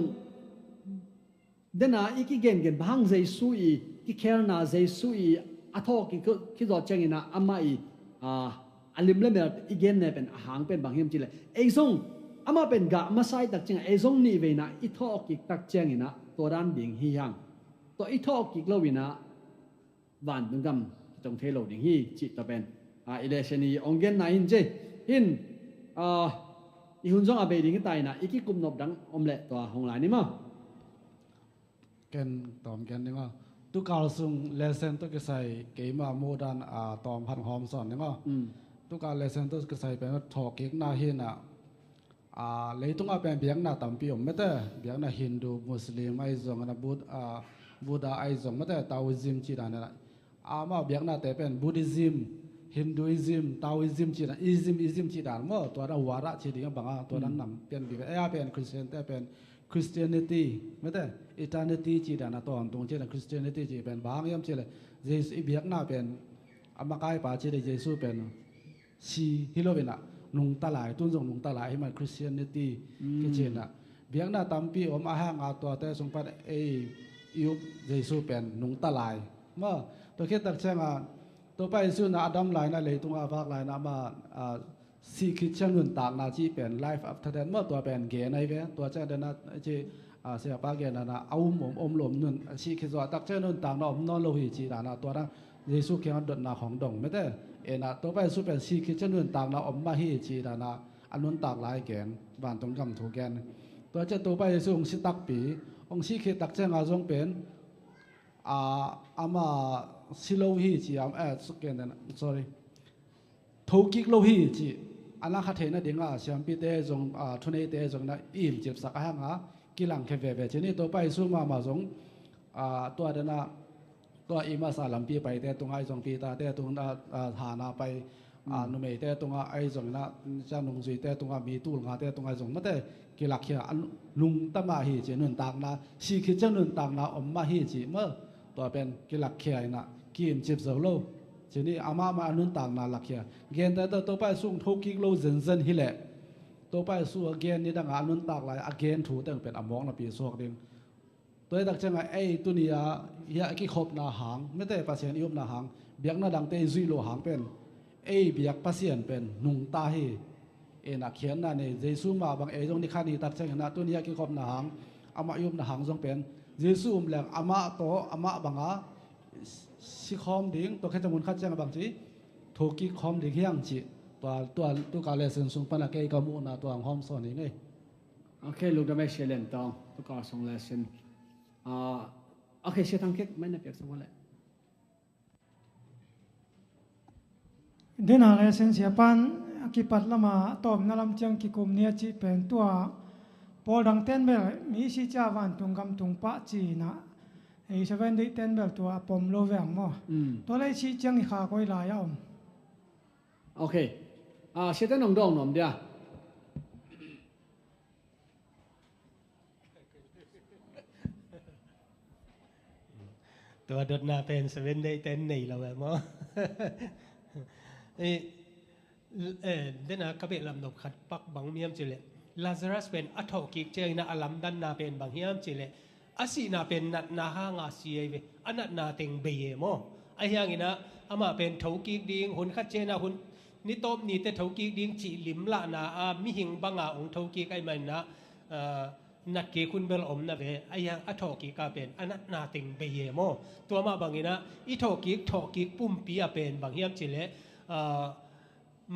dena i kigengen bang hang Jesu i kikhelna, Jesu i a thawhkik khizawh cianginah amah i, a, a lim le mel i genne pen a hang pen bang hiam cihleh, ei zong amah pen gah masa i tak ciangah ei zong nihveinah i thawhkik tak cianginah tua dan ding hi hang. Tua i thawhkik loinah vantung gam kitong thei lo ding hi cih tua pen, a, i lesson i hong genna hin ci. Hin, a, i hun zong a bei ding hi ta inah i kikupnop dang om leh tua hong lai ni maw? Ken tawm ken ding aw. Tukal sung lesson tawh kisai keima muhdan, a, tawm khat hong hawm sawn ding aw. Mm. Tukal lesson tawh kisai pen thawhkikna hinah, a, leitungah pen biakna tampi om mate. Biakna Hindu, Muslim ahi zong, a, Bud-, a, Buddha ahi zong mate, Taoism cih dan inah. Amau biaknate pen Buddhism, Hinduism, Taoism cih dan, ism, ism cih dan maw, tua dan huarah cih ding a bangah, tua dan nam pian bik. Ei a pen Christian te pen Christianity mate, eternity cih dan a tawntung cih dan Christianity cih pen bang hiam cihleh, Jesu i biakna pen a makaipa cih dan Jesu pen si hi loinah nungta lai, tun zong nungta lai hi man Christianity kici inah. Biakna tampi om a hanga tuate sung pan ei i up Jesu pen nungta lai. Maw, tua khit tak cianga Topa Jesu na a dam laina, leitunga a vak laina ama, a, sih khit ciang nuntakna cih pen life after death maw, tua pen gen ai ve. Tua ciang dena ci, a, siapa gen dana a um om, om lo om nun, a sih khit zawh tak ciang nuntakna om nawn lo hi cih dana tua dang Jesu kiangah dotna khong dong mete. Ena Topa Jesu pen sih khit ciang nuntakna om mah hi cih dana a nuntak lai gen, vantung gam thu gen. Tua ciang Topa Jesu hong si takpi, hong sih khit tak cianga zong pen, a, ama si lo hi ci, am, eh, su-, ken den, sorry. Thokik lo hi ci. A na kha theihna dinga siampite zong, a, thuneite zong na i imcipsak a hanga kilangkhia veve ci ni. Topa Jesu mahmah zong, a, tua dana, tua i masa lampi paite tunga i zong, Peter te tunga, a, hana pai, a, numeite tunga ahi zongin a, cia nungzuite tunga, mi tul ngate tunga ahi zong mate, kilakkhia a nungta mah hi ci, nuntakna, sih khit ciang nuntakna om mah hi ci mah, tua pen kilakkhia ina, ki-imcip zo lo. Ci ni, amah mah a nuntakna lakkhia. Gente tawh Topa i sung thokik lo zenzen hileh, Topa i sung a gen ni danga a nuntak lai a gen thu teng pen a mawk napi suak ding. Tua hi tak cianga ei tuni a, hiah a kikhopna hang, mete Pasian i upna hang, biakna dangte i zuih lo hang pen, ei biak Pasian pen nungta hi. Ena khiatna nei, Jesu mah bang ei zong ni khat ni tak ciangin a tuni a kikhopna hang, amah i upna hang zong pen, Jesu um leng amah tawh, amah banga sikhawm ding, tua khit ciang mun khat cianga bang ci, thokik khawm ding hiang ci. Tua, tua, tuka lesson sung pana kei ka muhna tua hong hawm sawn hi ngei. Ok, lungdam ei Sia Lian Tawng, tuka sung lesson. Ah, ok, Sia Thang Kek, mai na piak sa mawle. Dena lesson sia pan, a kipat lama tawmna lam ciang kikum nia cih pen tua, pawl dang ten bel, mi si cia vantung gam tung pah cina, ei Seven Day ten bel tua a pom lo veng maw. Mm. Tua lei si ciang i kha koi lai a om. Ok. Ah, Sia ten hong dawng nuam dia. Tua dotna pen Seven Day ten nei lo e maw? Eh, eh, dena ka behlap nop khat pak bang hiam cih leh Lazarus pen a thawhkik ciangin a lamdanna pen bang hiam cih leh a sihna pen natna hanga si ahi ve, a natna teng bei e maw? Ahi hangin amah pen thokik ding, hun khat ciangin hun ni tawp nite thokik ding cih limlahna a mihing banga hong thokik ahih manin ah, natkik hun bel om na ve, ahi hang a thawhkik a pen a natna teng bei e maw? Tua mah bangin ah i thawhkik, thawhkik pumpi a pen bang hiam cih leh, ah,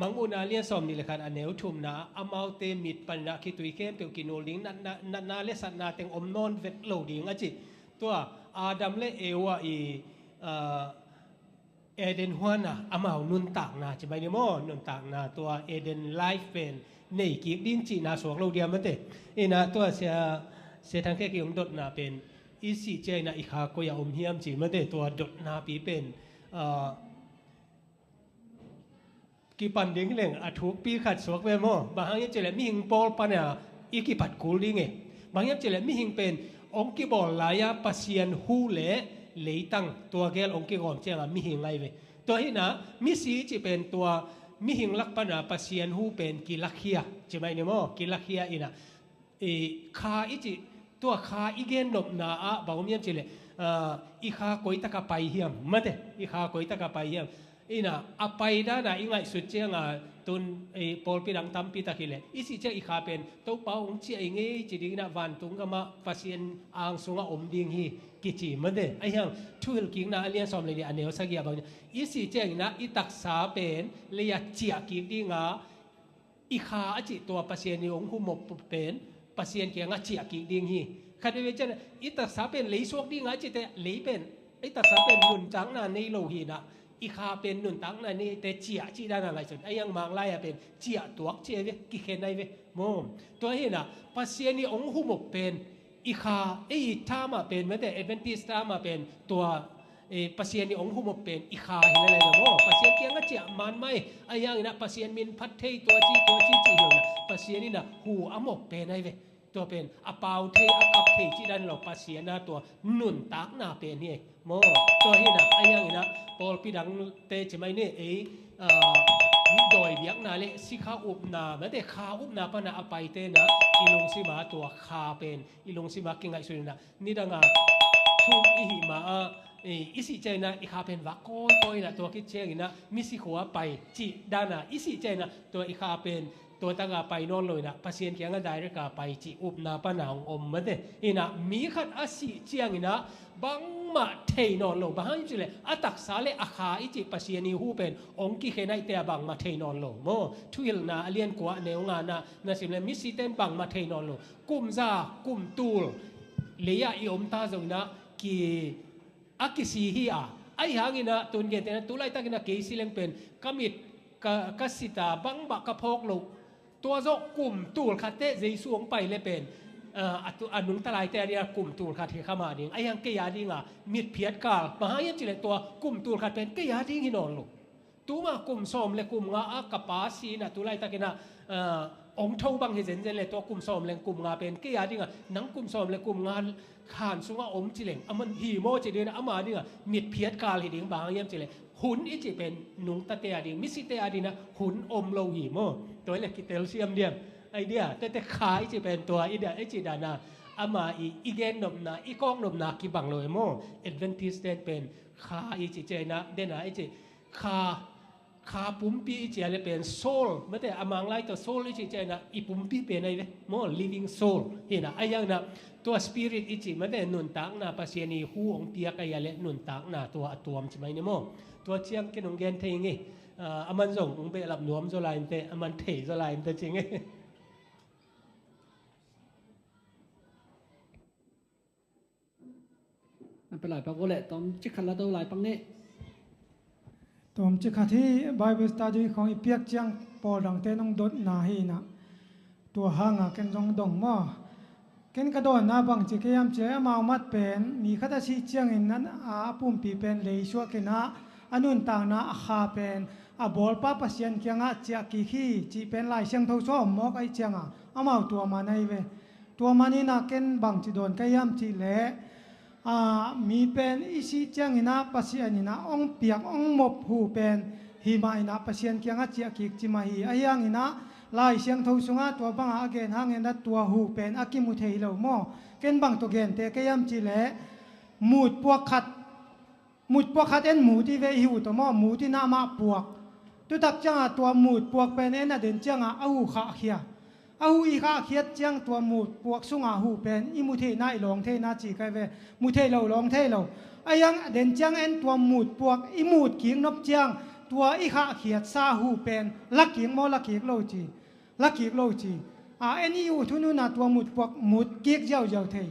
Mangmuhna lian sawmnih le khat a neu thumna ah amaute mit panin ah khitui khempeuh kinul ding, natna, natna le satna teng om nawn vet lo ding a ci. Tua Adam le Eva i, ah, Eden huan ah amau nuntakna ci mai ni maw, nuntakna tua Eden life pen nei kik ding cihna suak lo diam mate. Ina tua sia, sia thang khe ki hong dotna pen i sih ciangin ah i kha koi ah om hiam ci mate, tua dotna pi pen, ah, kipan ding leng a thukpi khat suak ve maw? Bang hang hiam cih leh mihing pawl panin ah i kipat kul ding e. Bang hiam cih leh mihing pen hong kibawl lai-a Pasian hu le leitang tua gel hong kigawm ciangin mihing ahi ve. Tua hi-in ah misi cih pen tua mihing lak panin ah Pasian hu pen kilakhia ci mai ni maw? Kilakhia in ah i kha i cih, tua kha i gennopna ah bang om hiam cih leh, ah, i kha koi tak a pai hiam mate, i kha koi tak a pai hiam. Ina a pai dan a i ngaihsut ciangin tun i pawlpi dang tampi tak hi leh i sih ciang i kha pen Topa hong ciah hi ing ei ci dingin ah vantung gam ah Pasian ang sungah om ding hi kici mate. Ahi hang Thuhilhkikna a lian sawm le nih a neu sagih ah bang, i sih ciangin ah i taksa pen lei ah ciah kik ding a, i kha a cih tua Pasian i hong humop pen Pasian kiangah ciah kik ding hi. Khat veve ciang i taksa pen lei suak ding a cihte lei pen, i taksa pen nuntakna nei lo hi-in ah i kha pen nuntakna neite ciah cih dan a ngaihsun. Ahi hang Mang lai ah pen ciah tuak ci ahi ve, kikhen ahi ve maw? Tua hi-in ah Pasian i hong humop pen i kha, ei i term ah pen mate, Adventist term ah pen tua, eh, Pasian i hong humop pen i kha hi lel e maw? Pasian kiangah ciah man mai, ahi hangin ah Pasian min phat thei tua ci, tua ci ci hi lo-in ah Pasian in ah hu a mop pen ahi ve. Tua pen a pau thei, a kap thei cih dan lo, Pasian a tua nuntakna pen hi maw? Tua hi-in ah ahi hangin ah pawlpi dangte ci mai ni, ei, ah, dawi biakna le sikha upna mate, kha upna panin ah a paite in ah i lungsim ah tua kha pen i lungsim ah kingaihsun in ah nidang a thum i hih ma ah, eh, i sih ciangin ah i kha pen vak kawikawi in ah tua khit ciangin ah misi khua pai cih dan a i sih ciangin ah tua i kha pen tua tak a pai nawn lo-in ah Pasian kiangah direct a pai cih upna panin ah hong om mate. In ah mi khat a sih ciangin ah bangmah thei nawn lo. Bang hang hiam cih leh a taksa le a kha i cih Pasian i hu pen hong kikhen ahihte ah bangmah thei nawn lo maw? Thuhilhna a lian kua a neu ngana na sim leh misite in bangmah thei nawn lo. Kum za, kum tul lei ah i om ta zongin ah ki, a kisi hi a. Ahi hangin ah tun gentehna tu laitakin ah kei si leng pen ka mit, ka, ka sit a bangbang ka phawk loh. Tua zawh kum tul khat teh Jesu hong pai leh pen, ah, a tu, a nungta laite a ding ah kum tul khat hi kha mah ding. Ahi hang kei a ding ah mitphiat kal. Bang hang hiam cih leh tua kum tul khat pen kei a ding hi nawn lo. Tuma kum sawm le kum nga a ka pa si-in ah tu laitakin ah, ah, hong tho bang hi zenzen leh tua kum sawm le kum nga pen kei a ding ah nang kum sawm le kum nga khan sungah om ci leng a man hi maw ci ding ah ama ding ah mitphiat kal hi ding. Bang hang hiam cih leh hun i cih pen nungtate a ding, misite a ding ah hun om lo hi maw? Tua hi leh kitel siam diam? Ai dia, tete kha i cih pen tua i dia, i cih dan a ama i, i gennopna, i kawknopna kibang lo e maw? Adventist ten pen kha i cih ciangin ah, den a i cih kha, kha pumpi i cih leh pen soul mate, a Mang lai tawh soul i cih ciangin ah i pumpi pen ahi ve maw, living soul hi-in ah. Ahi hangin ah tua spirit i cih mate, nuntakna, Pasian i hu hong piak ahih leh nuntakna tua a tuam ci mai ni maw? Tua ciang ken hong gen thei ing ei. Ah, a man zong hong behlap nuam zaw lai inteh, a man thei zaw lai inteh ci ing ei. An pe lai pak uh leh tawmcik khat la to lai pak ni. Tawmcik khat hi, Bible study khawng i piak ciang pawl dangte nong dotna hi-in ah tua hanga ken zong dong maw? Ken ka dawnna bang ci kei hiam cih leh amau mat pen mi khat a sih ciangin nan a, a pumpi pen lei suakin ah a nuntakna a kha pen a bawlpa Pasian kiangah ciah kik hi cih pen Lai Siangtho sung ah om mawk ahih ciangin amau tua man ahi ve. Tua manin ah ken bang ci dawn ka hiam cih leh A, mi pen i sih ciangin ah Pasian in ah hong piak, hong mop hu pen hi mah in ah Pasian kiangah ciah kik ci mah hi. Ahi hangin ah Lai Siangtho sungah tua bangah a gen hangin ah tua hu pen a kimu thei lo maw? Ken bang tawh gente ka hiam cih leh, mut puak khat, mut puak khat en mut i ve i hi uh tawh maw, mut in ah amah puak. Tutak ciangah tua mut puak pen en a den ciangah a hu khahkhia. A hu i khahkhiat ciang tua mut puak sungah hu pen i mu theihna, i lawng theihna ci kai ve. Mu thei lo, lawng thei lo. A hiang a den ciang en tua mut puak i mut kik nop ciang tua i khahkhiatsa hu pen la kik maw, la kik lo ci. La kik lo ci. A, en i uh thunun ah tua mut puak mut kik ziauziau thei.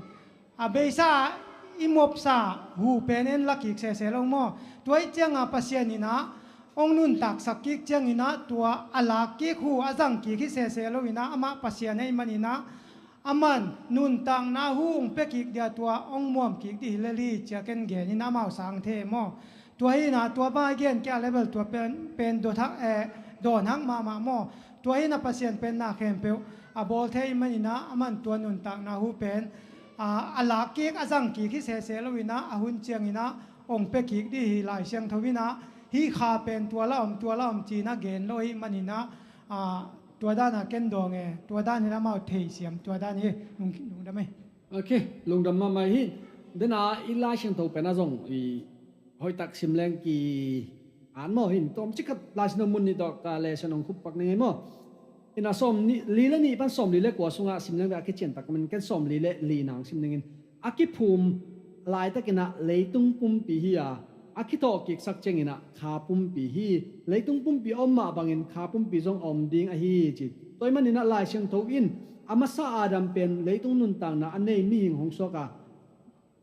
A beisa i mopsa hu pen en la kik sese lo maw? Tua ih ciangah Pasian in ah hong nuntaksak kik ciangin ah tua a lak kik hu a zang kik hi sese lo in ah amah Pasian ahih manin ah aman nuntakna hu hong pia kik dia tua hong muam kik dih hi lel hi ci-a ken gen in amau sang thei maw? Tua hi in ah tua bang a gen kia level tua pen, pen dawt hak, eh, dawn hak mahmah maw? Tua hi in ah Pasian pen na khempeuh a bawl thei ahih manin ah aman tua nuntakna hu pen, a, a lak kik a zang kik hi sese lo in ah a hun ciangin ah hong pia kik dih hi. Lai Siangtho in ah hih kha pen tua la om, tua la om ci-in ah gen lo ahih manin ah, a, tua dan ah ken dawng e, tua dan hi in amau theisiam, tua dan hi. Lung, lungdam e. Ok, lungdam mahmah hi. Dena i Lai Siangtho pen a zong i hoihtak sim leng ki an maw hin, tawm cikhat Lai Siangtho mun nih tawh ka lesson hong khup pak ning ei maw? Ina sawm nih, li le nih pan sawm li le kua sungah sim leng ve, a kician tak min ken sawm li le li nang sim ningin. A kiphum laitakin ah leitung pumpi hi a, a kithawh kiksak ciangin ah kha pumpi hi. Leitung pumpi a om mah bangin kha pumpi zong a om ding ahi ci. Tua ahih manin ah Lai Siangtho in a masa Adam pen leitung nuntakna a nei mihing hong suak a,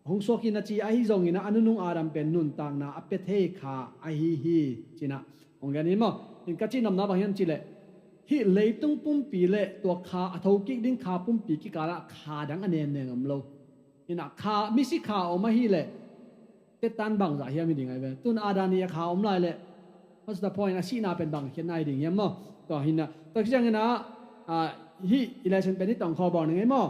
hong suak hi na ci, ahi zongin ah a nunung Adam pen nuntakna a pia thei kha ahi hi ci-in ah hong gen hi maw? In ka cihnopna bang hiam cih leh, hih leitung pumpi le tua kha a thokik ding kha pumpi kikalah kha dang a nenneng om lo. In ah kha, misi kha om ahih leh tetan bangzah hiam hi ding ahi ve. Tun Adam i a kha om lai leh what's the point? A sihna pen bang khiatna hi ding hiam maw? Tua hi in ah, tua ciangin ah, a, hih i lesson pen hih tawh khawl bawl ning ei maw?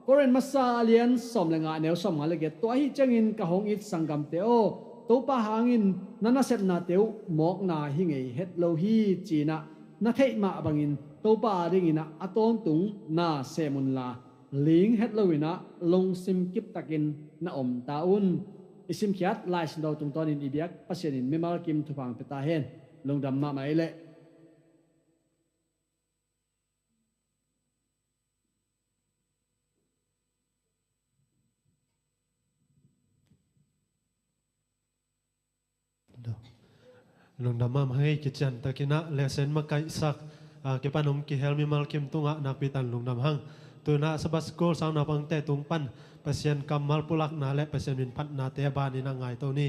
Korin masa a lian sawm le nga, a neu sawm nga le giat. Tua ahih ciangin ka hong it sanggamte aw, Topa hangin na nasepnate uh mawkna hi ngei het lo hi ci-in ah na theih mah bangin Topa adingin ah a tawntung na sem unla, ling het lo-in ah lungsim kiptakin na om ta un. I simkhiat Lai Siangtho tungtawnin i biak Pasian in mimal kim thupha hong pia ta hen. Lungdam mahmah ei leh. Lungdam mahmah hi. Kician takin ah lesson makaihsak, a, kipan hong kihel mimal kim tungah nakpi takin lungdam hang. Tu-in ah Sabbath School sang naupangte tung pan Pasian kammal pulakna le Pasian min phatnate a banin ah ngaito ni.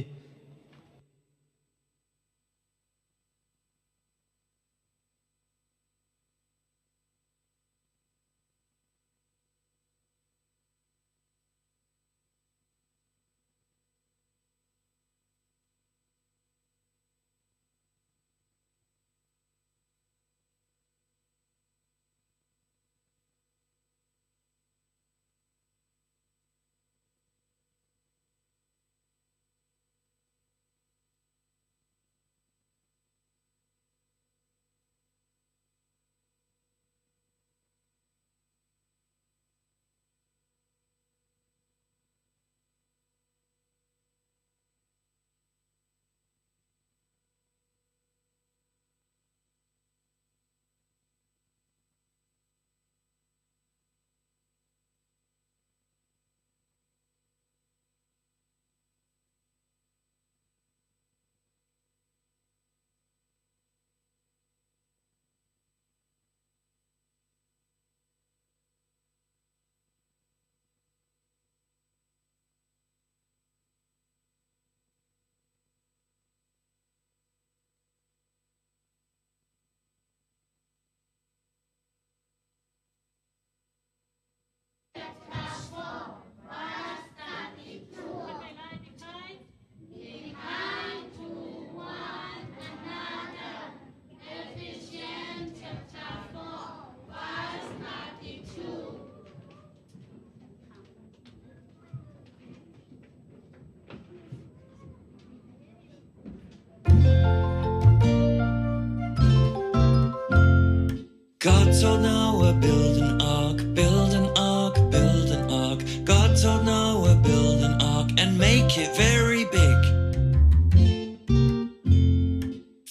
God told Noah, "Build an ark, build an ark, build an ark." God told Noah, "Build an ark and make it very big.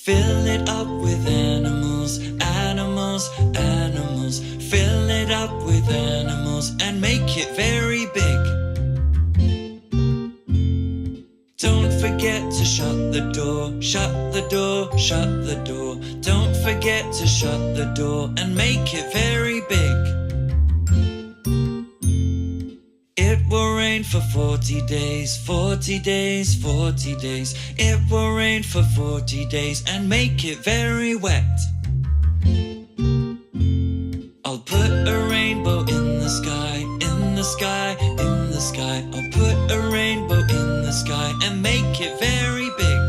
Fill it up with animals, animals, animals. Fill it up with animals and make it very big. Don't forget to shut the door, shut the door, shut the door. Don't forget to shut the door and make it very big. It will rain for forty days, forty days, forty days. It will rain for forty days and make it very wet. I'll put a rainbow in the sky, in the sky, in the sky. I'll put a rainbow in the sky and make it very big."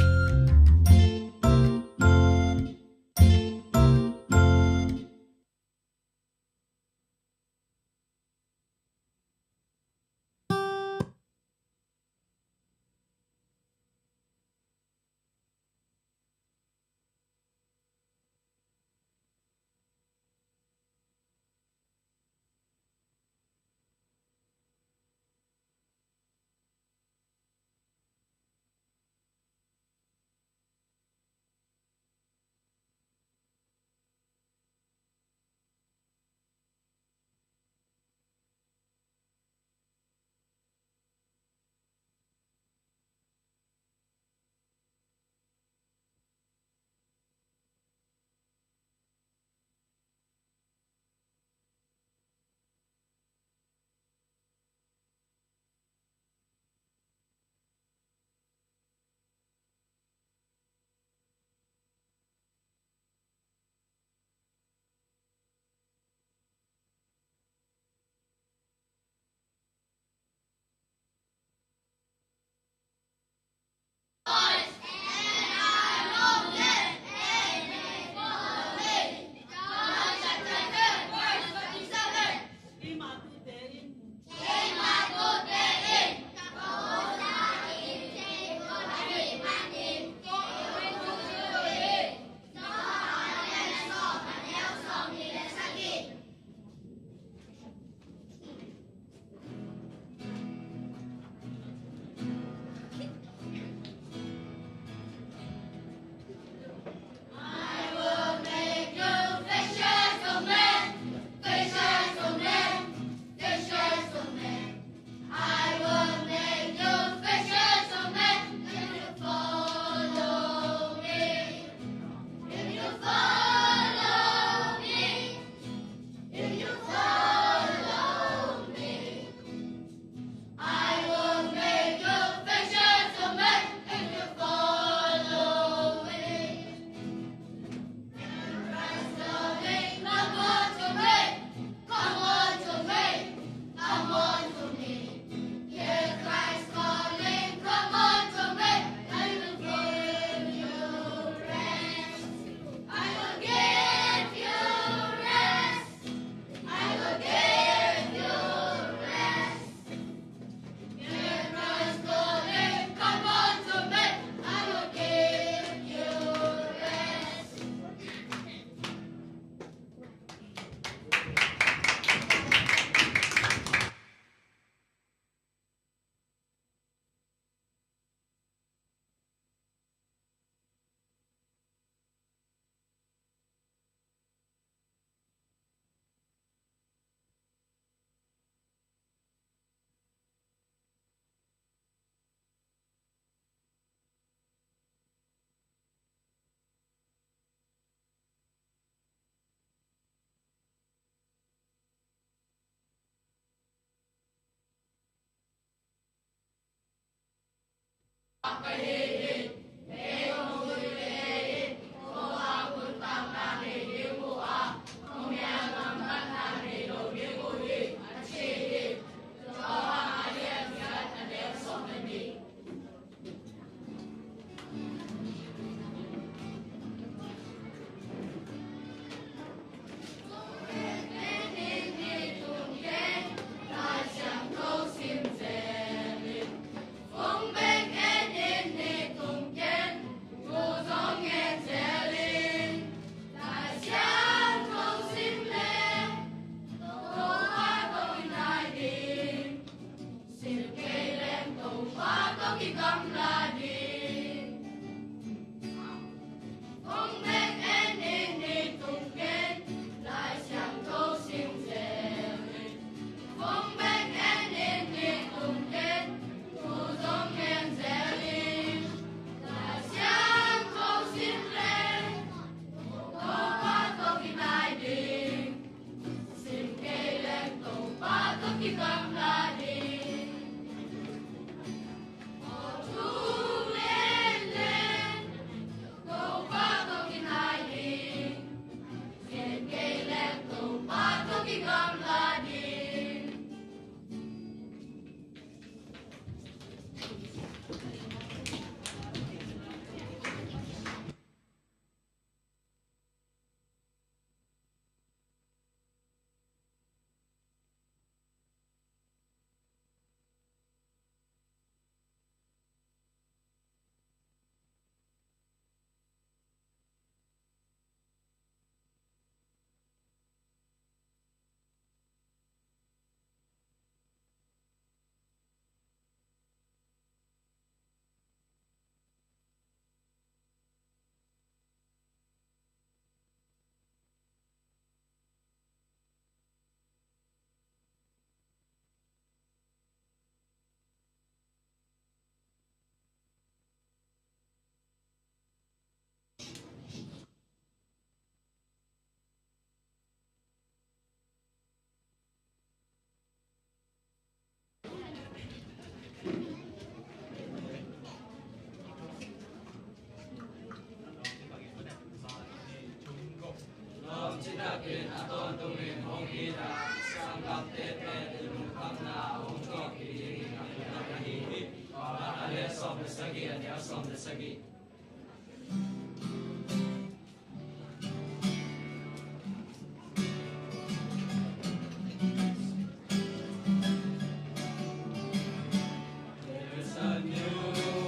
There's a new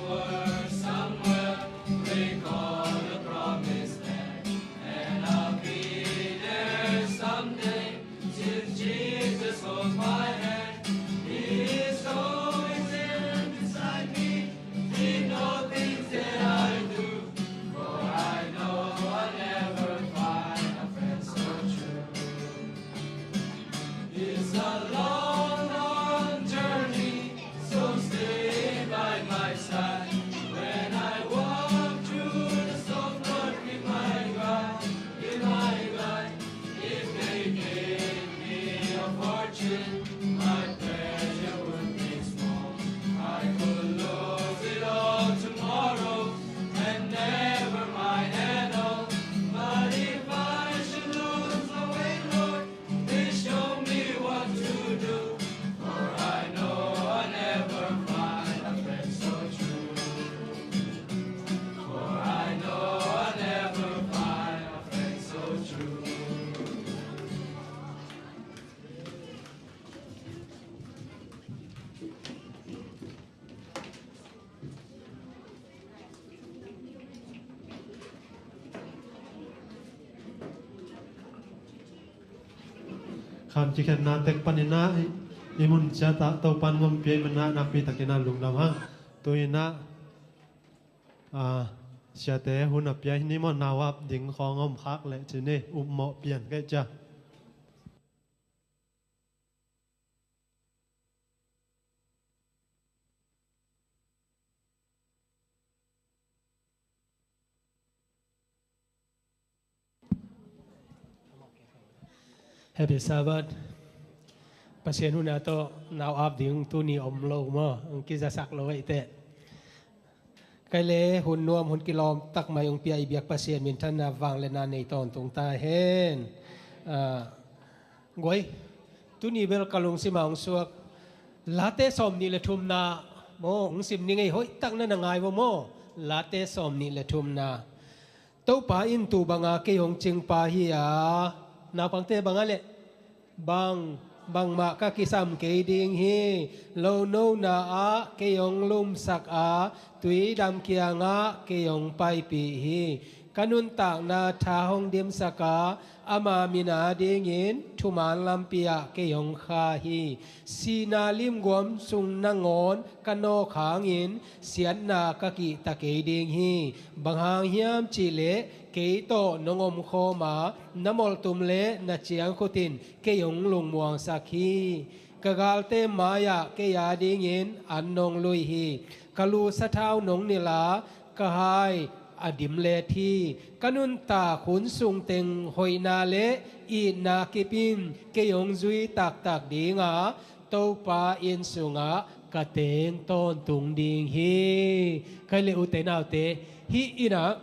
world somewhere they call the promised land, and I'll be there someday, since Jesus holds my hand. He is always there beside me in all things that I do, for I know I'll never find a friend so true. It's a long, long journey, so stay by my side. When I walk through the storm, Lord, be my guide, be my guide. If they gave me a fortune, my pleasure would be small. I could lose it all tomorrow and never mind at all. But if I should lose my way, Lord, please show me what to do, for I know I'll never find a friend so true. For I know I'll never find a friend so true. Khan kikhenna tek panin ah i, i mun ciat ah Topa'n hong ompih ahih manin ah nakpi takin ah lungdam hang. Tu-in ah, ah, siate hun a pia hi ni maw, nau ap ding khawng om khak leh ci ni, upmawh pian kei cia. Happy Sabbath. Pasian hun a tawh nau ap ding tuni om lo maw, hong kizasak lo ahih teh. Kei le hun nuam, hun kilawm tak mai hong pia i biak Pasian minthanna, vangliatna nei tawntung ta hen. Ah, guai, tuni bel ka lungsim ah hong suak Late sawmnih le thumna maw, hong sim ning ei, hoih tak na na ngai vo maw. Late sawmnih le thumna. Topa in tu banga kei hong cingpa hi a, naupangte banga leh bang, bangmah ka kisam kei ding hi. Lo nona ah kei hong lumsak a, tui dam kiangah kei hong paipih hi. Ka nuntakna tha hong dimsak a, ama min a dingin thuman lampi ah kei hong kha hi. Sihna limguam sung nangawn ka nawk hangin siatna ka kihta kei ding hi. Bang hang hiam cihleh kei tawh nong omkhawm a, na molhtum le na ciangkhut in kei hong lungmuangsak hi. Ka galte mai-ah kei a dingin an nong lui hi. Ka lu sathau nong nilh a, ka hai a dim let hi. Ka nuntak hun sung teng hoihna le itna kip in kei hong zui taktak ding a, Topa inn sungah ka teng tawntung ding hi. Kei le ute naute, hih innah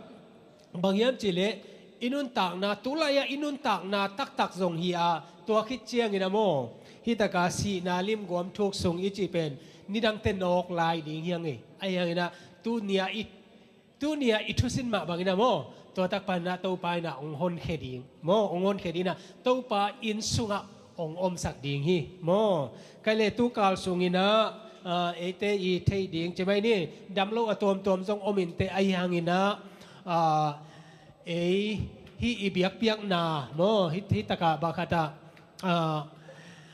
bang hiam cihleh i nuntakna, tulai-ah i nuntakna taktak zong hi a, tua khit ciangin a maw, hih taka sihna limguam thuk sung i cih pen nidangte nawk lai ding hi hang e. Ahi hanginah tunia i tunia i thusin mah bangin a maw, tua tak paninah Topa innah hong honkhia ding maw, hong honkhia dinginah Topa inn sungah hong omsak ding hi maw. Kei le tukal sunginah, ah, eite i theih ding ci mai ni, damlo a tuamtuam zong om inteh, ahi hanginah, ah, ei hih i biakpiakna maw, hih, hih takah bang khatah, ah,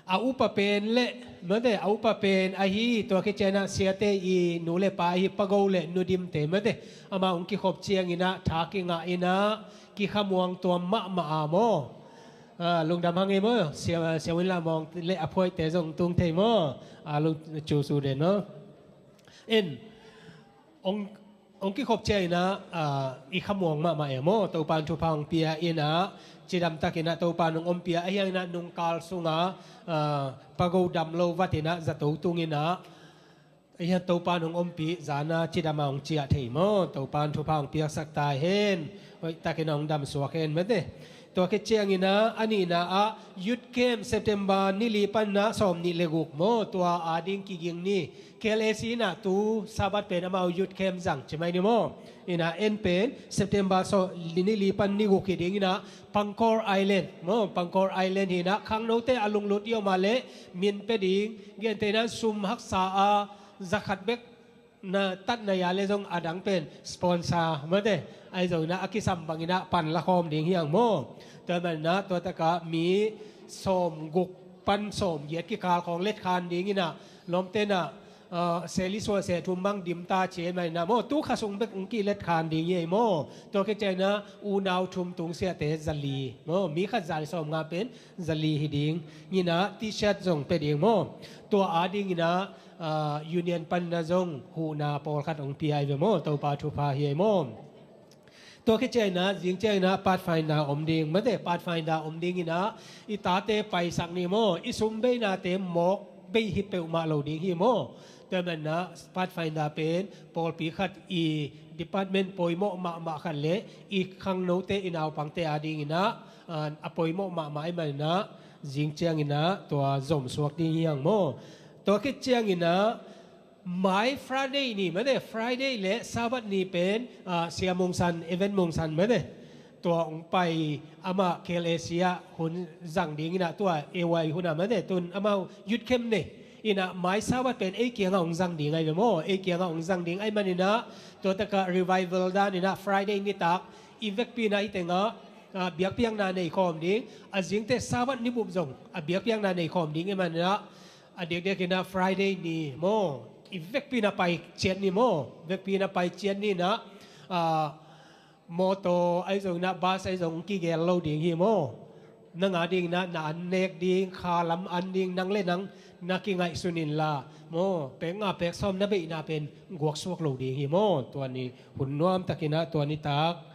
a upa pen le, mate, a upa pen ahi, tua khit ciangin ah siate i nu le pa ahi Pago le Nu Dimte, mate, amah hong kikhop ciangin ah tha kingah in ah kikhamuang tuam mahmah a maw. Ah, lungdam hang ei maw, Sia, Sia Win Lam Mawng le a phuaite zong tung thei maw. Ah, lung cu su den maw. En, hong, hong kikhop ciangin ah, ah, i khamuang mahmah e maw, Topa in thupha hong pia in ah, cidamtakin ah Topa in hong ompih a, ahi hanginah nungkal sungah, ah, Pago damlo vatin ah zato tungin ah, ahi hang Topa in hong ompih, zan ah cidam a hong ciah thei maw, Topa in thupha hong piaksak ta hen, hoihtakin ah hong damsuak hen, mate. Tua khit ciangin ah, a nihna ah, Youth Camp September ni li panin ah sawm nih le guk maw, tua ading kiging ni. K L A C in ah tu Sabbath pen amau Youth Camp zang ci mai ni maw. In ah en pen September sawm, ni li pan ni guk hi dingin ah Pangkor Island maw, Pangkor Island hi in ah khangnote a lunglut i om a leh min pia ding, gentehna in sum haksa a zakhat bek na tatna ya le zong adang pen sponsor mate, ahi zongin ah a kisam bangin ah pan la khawm ding hi hang maw. Tua manin ah tua takah mi sawm guk pan sawm giat kikal khawng let khan dingin ah lawmte in ah, ah, seli suah seh thum bang dim ta ci manin ah maw, tu kha sung bek hong kilet khan ding hi ei maw. Tua khit ciangin ah unau thum tungsiahte zali maw, mi khat za le sawm nga pen zali hi dingin ah T-shirt zong pia ding maw. Tua adingin ah, ah, Union panin ah zong huhna pawlkhat hong pia hi ve maw, Topa thupha hi ei maw. Tua khit ciangin ah, zing ciangin ah Pathfinder om ding mate, Pathfinder om dingin ah i tate paisak ni maw, i sumbeinate mawk bei hi peuhmah lo ding hi maw. Tua manin ah Pathfinder pen pawlpi khat i department poimawh mahmah khat le i khangnote i naupangte adingin ah, ah, a poimawh mahmah ahih manin ah zing ciangin ah tua zomsuak ding hi hang maw. Tua khit ciangin ah mai Friday ni mate, Friday le Sabbath ni pen, ah, Sia Mungsan, Evan Mungsan mate, tua hong pai, amah K L A C ah hun zang dingin ah tua A Y hun ah mate, tun amau Youth Camp nei in ah mai Sabbath pen ei kiangah hong zang ding ahi ve maw, ei kiangah hong zang ding ahih manin ah tua takah revival danin ah Friday nitak i vekpi in ah hih tengah, ah, biakpiakna nei khawm ding, a zingte Sabbath ni bup zong a biakpiakna nei khawm ding ahih manin ah a diakdiakin ah Friday ni maw, i vekpi in ah pai ciat ni maw, vekpi in ah pai ciat ni in ah, ah, mawtaw ahi zongin ah bus ahi zong kigel lo ding hi maw. Nang adingin ah na an nek ding, kha lam an ding, nang le nang na kingaihsun inla maw, pek nga pek sawm na beihna pen guaksuak lo ding hi maw. Tua ni hun nuamtakin ah tua nitak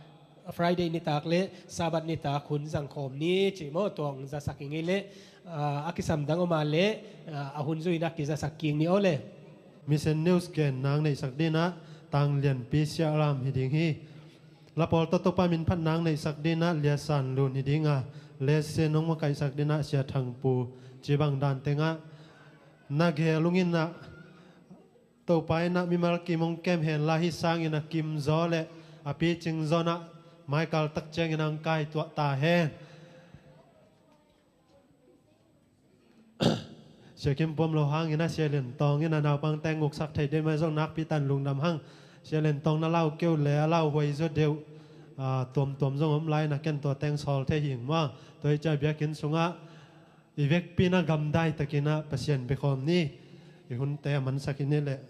Friday nitak le Sabbath nitak hun zangkhawm ni ci maw, tua hong zasak ing ei leh, ah, a kisam dang om a leh, ah, a hun zui in ah kizasak kik ni aw le. Mission News gen nang neihsak dingin ah Tang Lianpi Siah Lam hi ding hi. Lapawl tawh Topa min phat nang neihsak dingin ah Lia San Lun hi ding a, Lese nong makaihsak dingin ah Sia Thang Pu, ci bang dan tengah na gel ungin ah Topa in ah mimal kim hong kem hen la, hih sangin a kim zaw le a picing zaw in ah mai kal tak ciangin hong kai tuah ta hen. Sia Kim Puam lo hangin ah Sia Lian Tawng in ah naupangte nguksak thei ding mai zong nakpi tan lungdam hang. Sia Lian Tawng na lau keu le a lau huai zaw deuh, ah, tuamtuam zong om lai in ah ken tua teng sawl thei hing maw. Tua hi ciang biakinn sungah i vekpi in ah gamdai takin ah Pasian biakhawm ni. I hunte a mansak hi ni leh.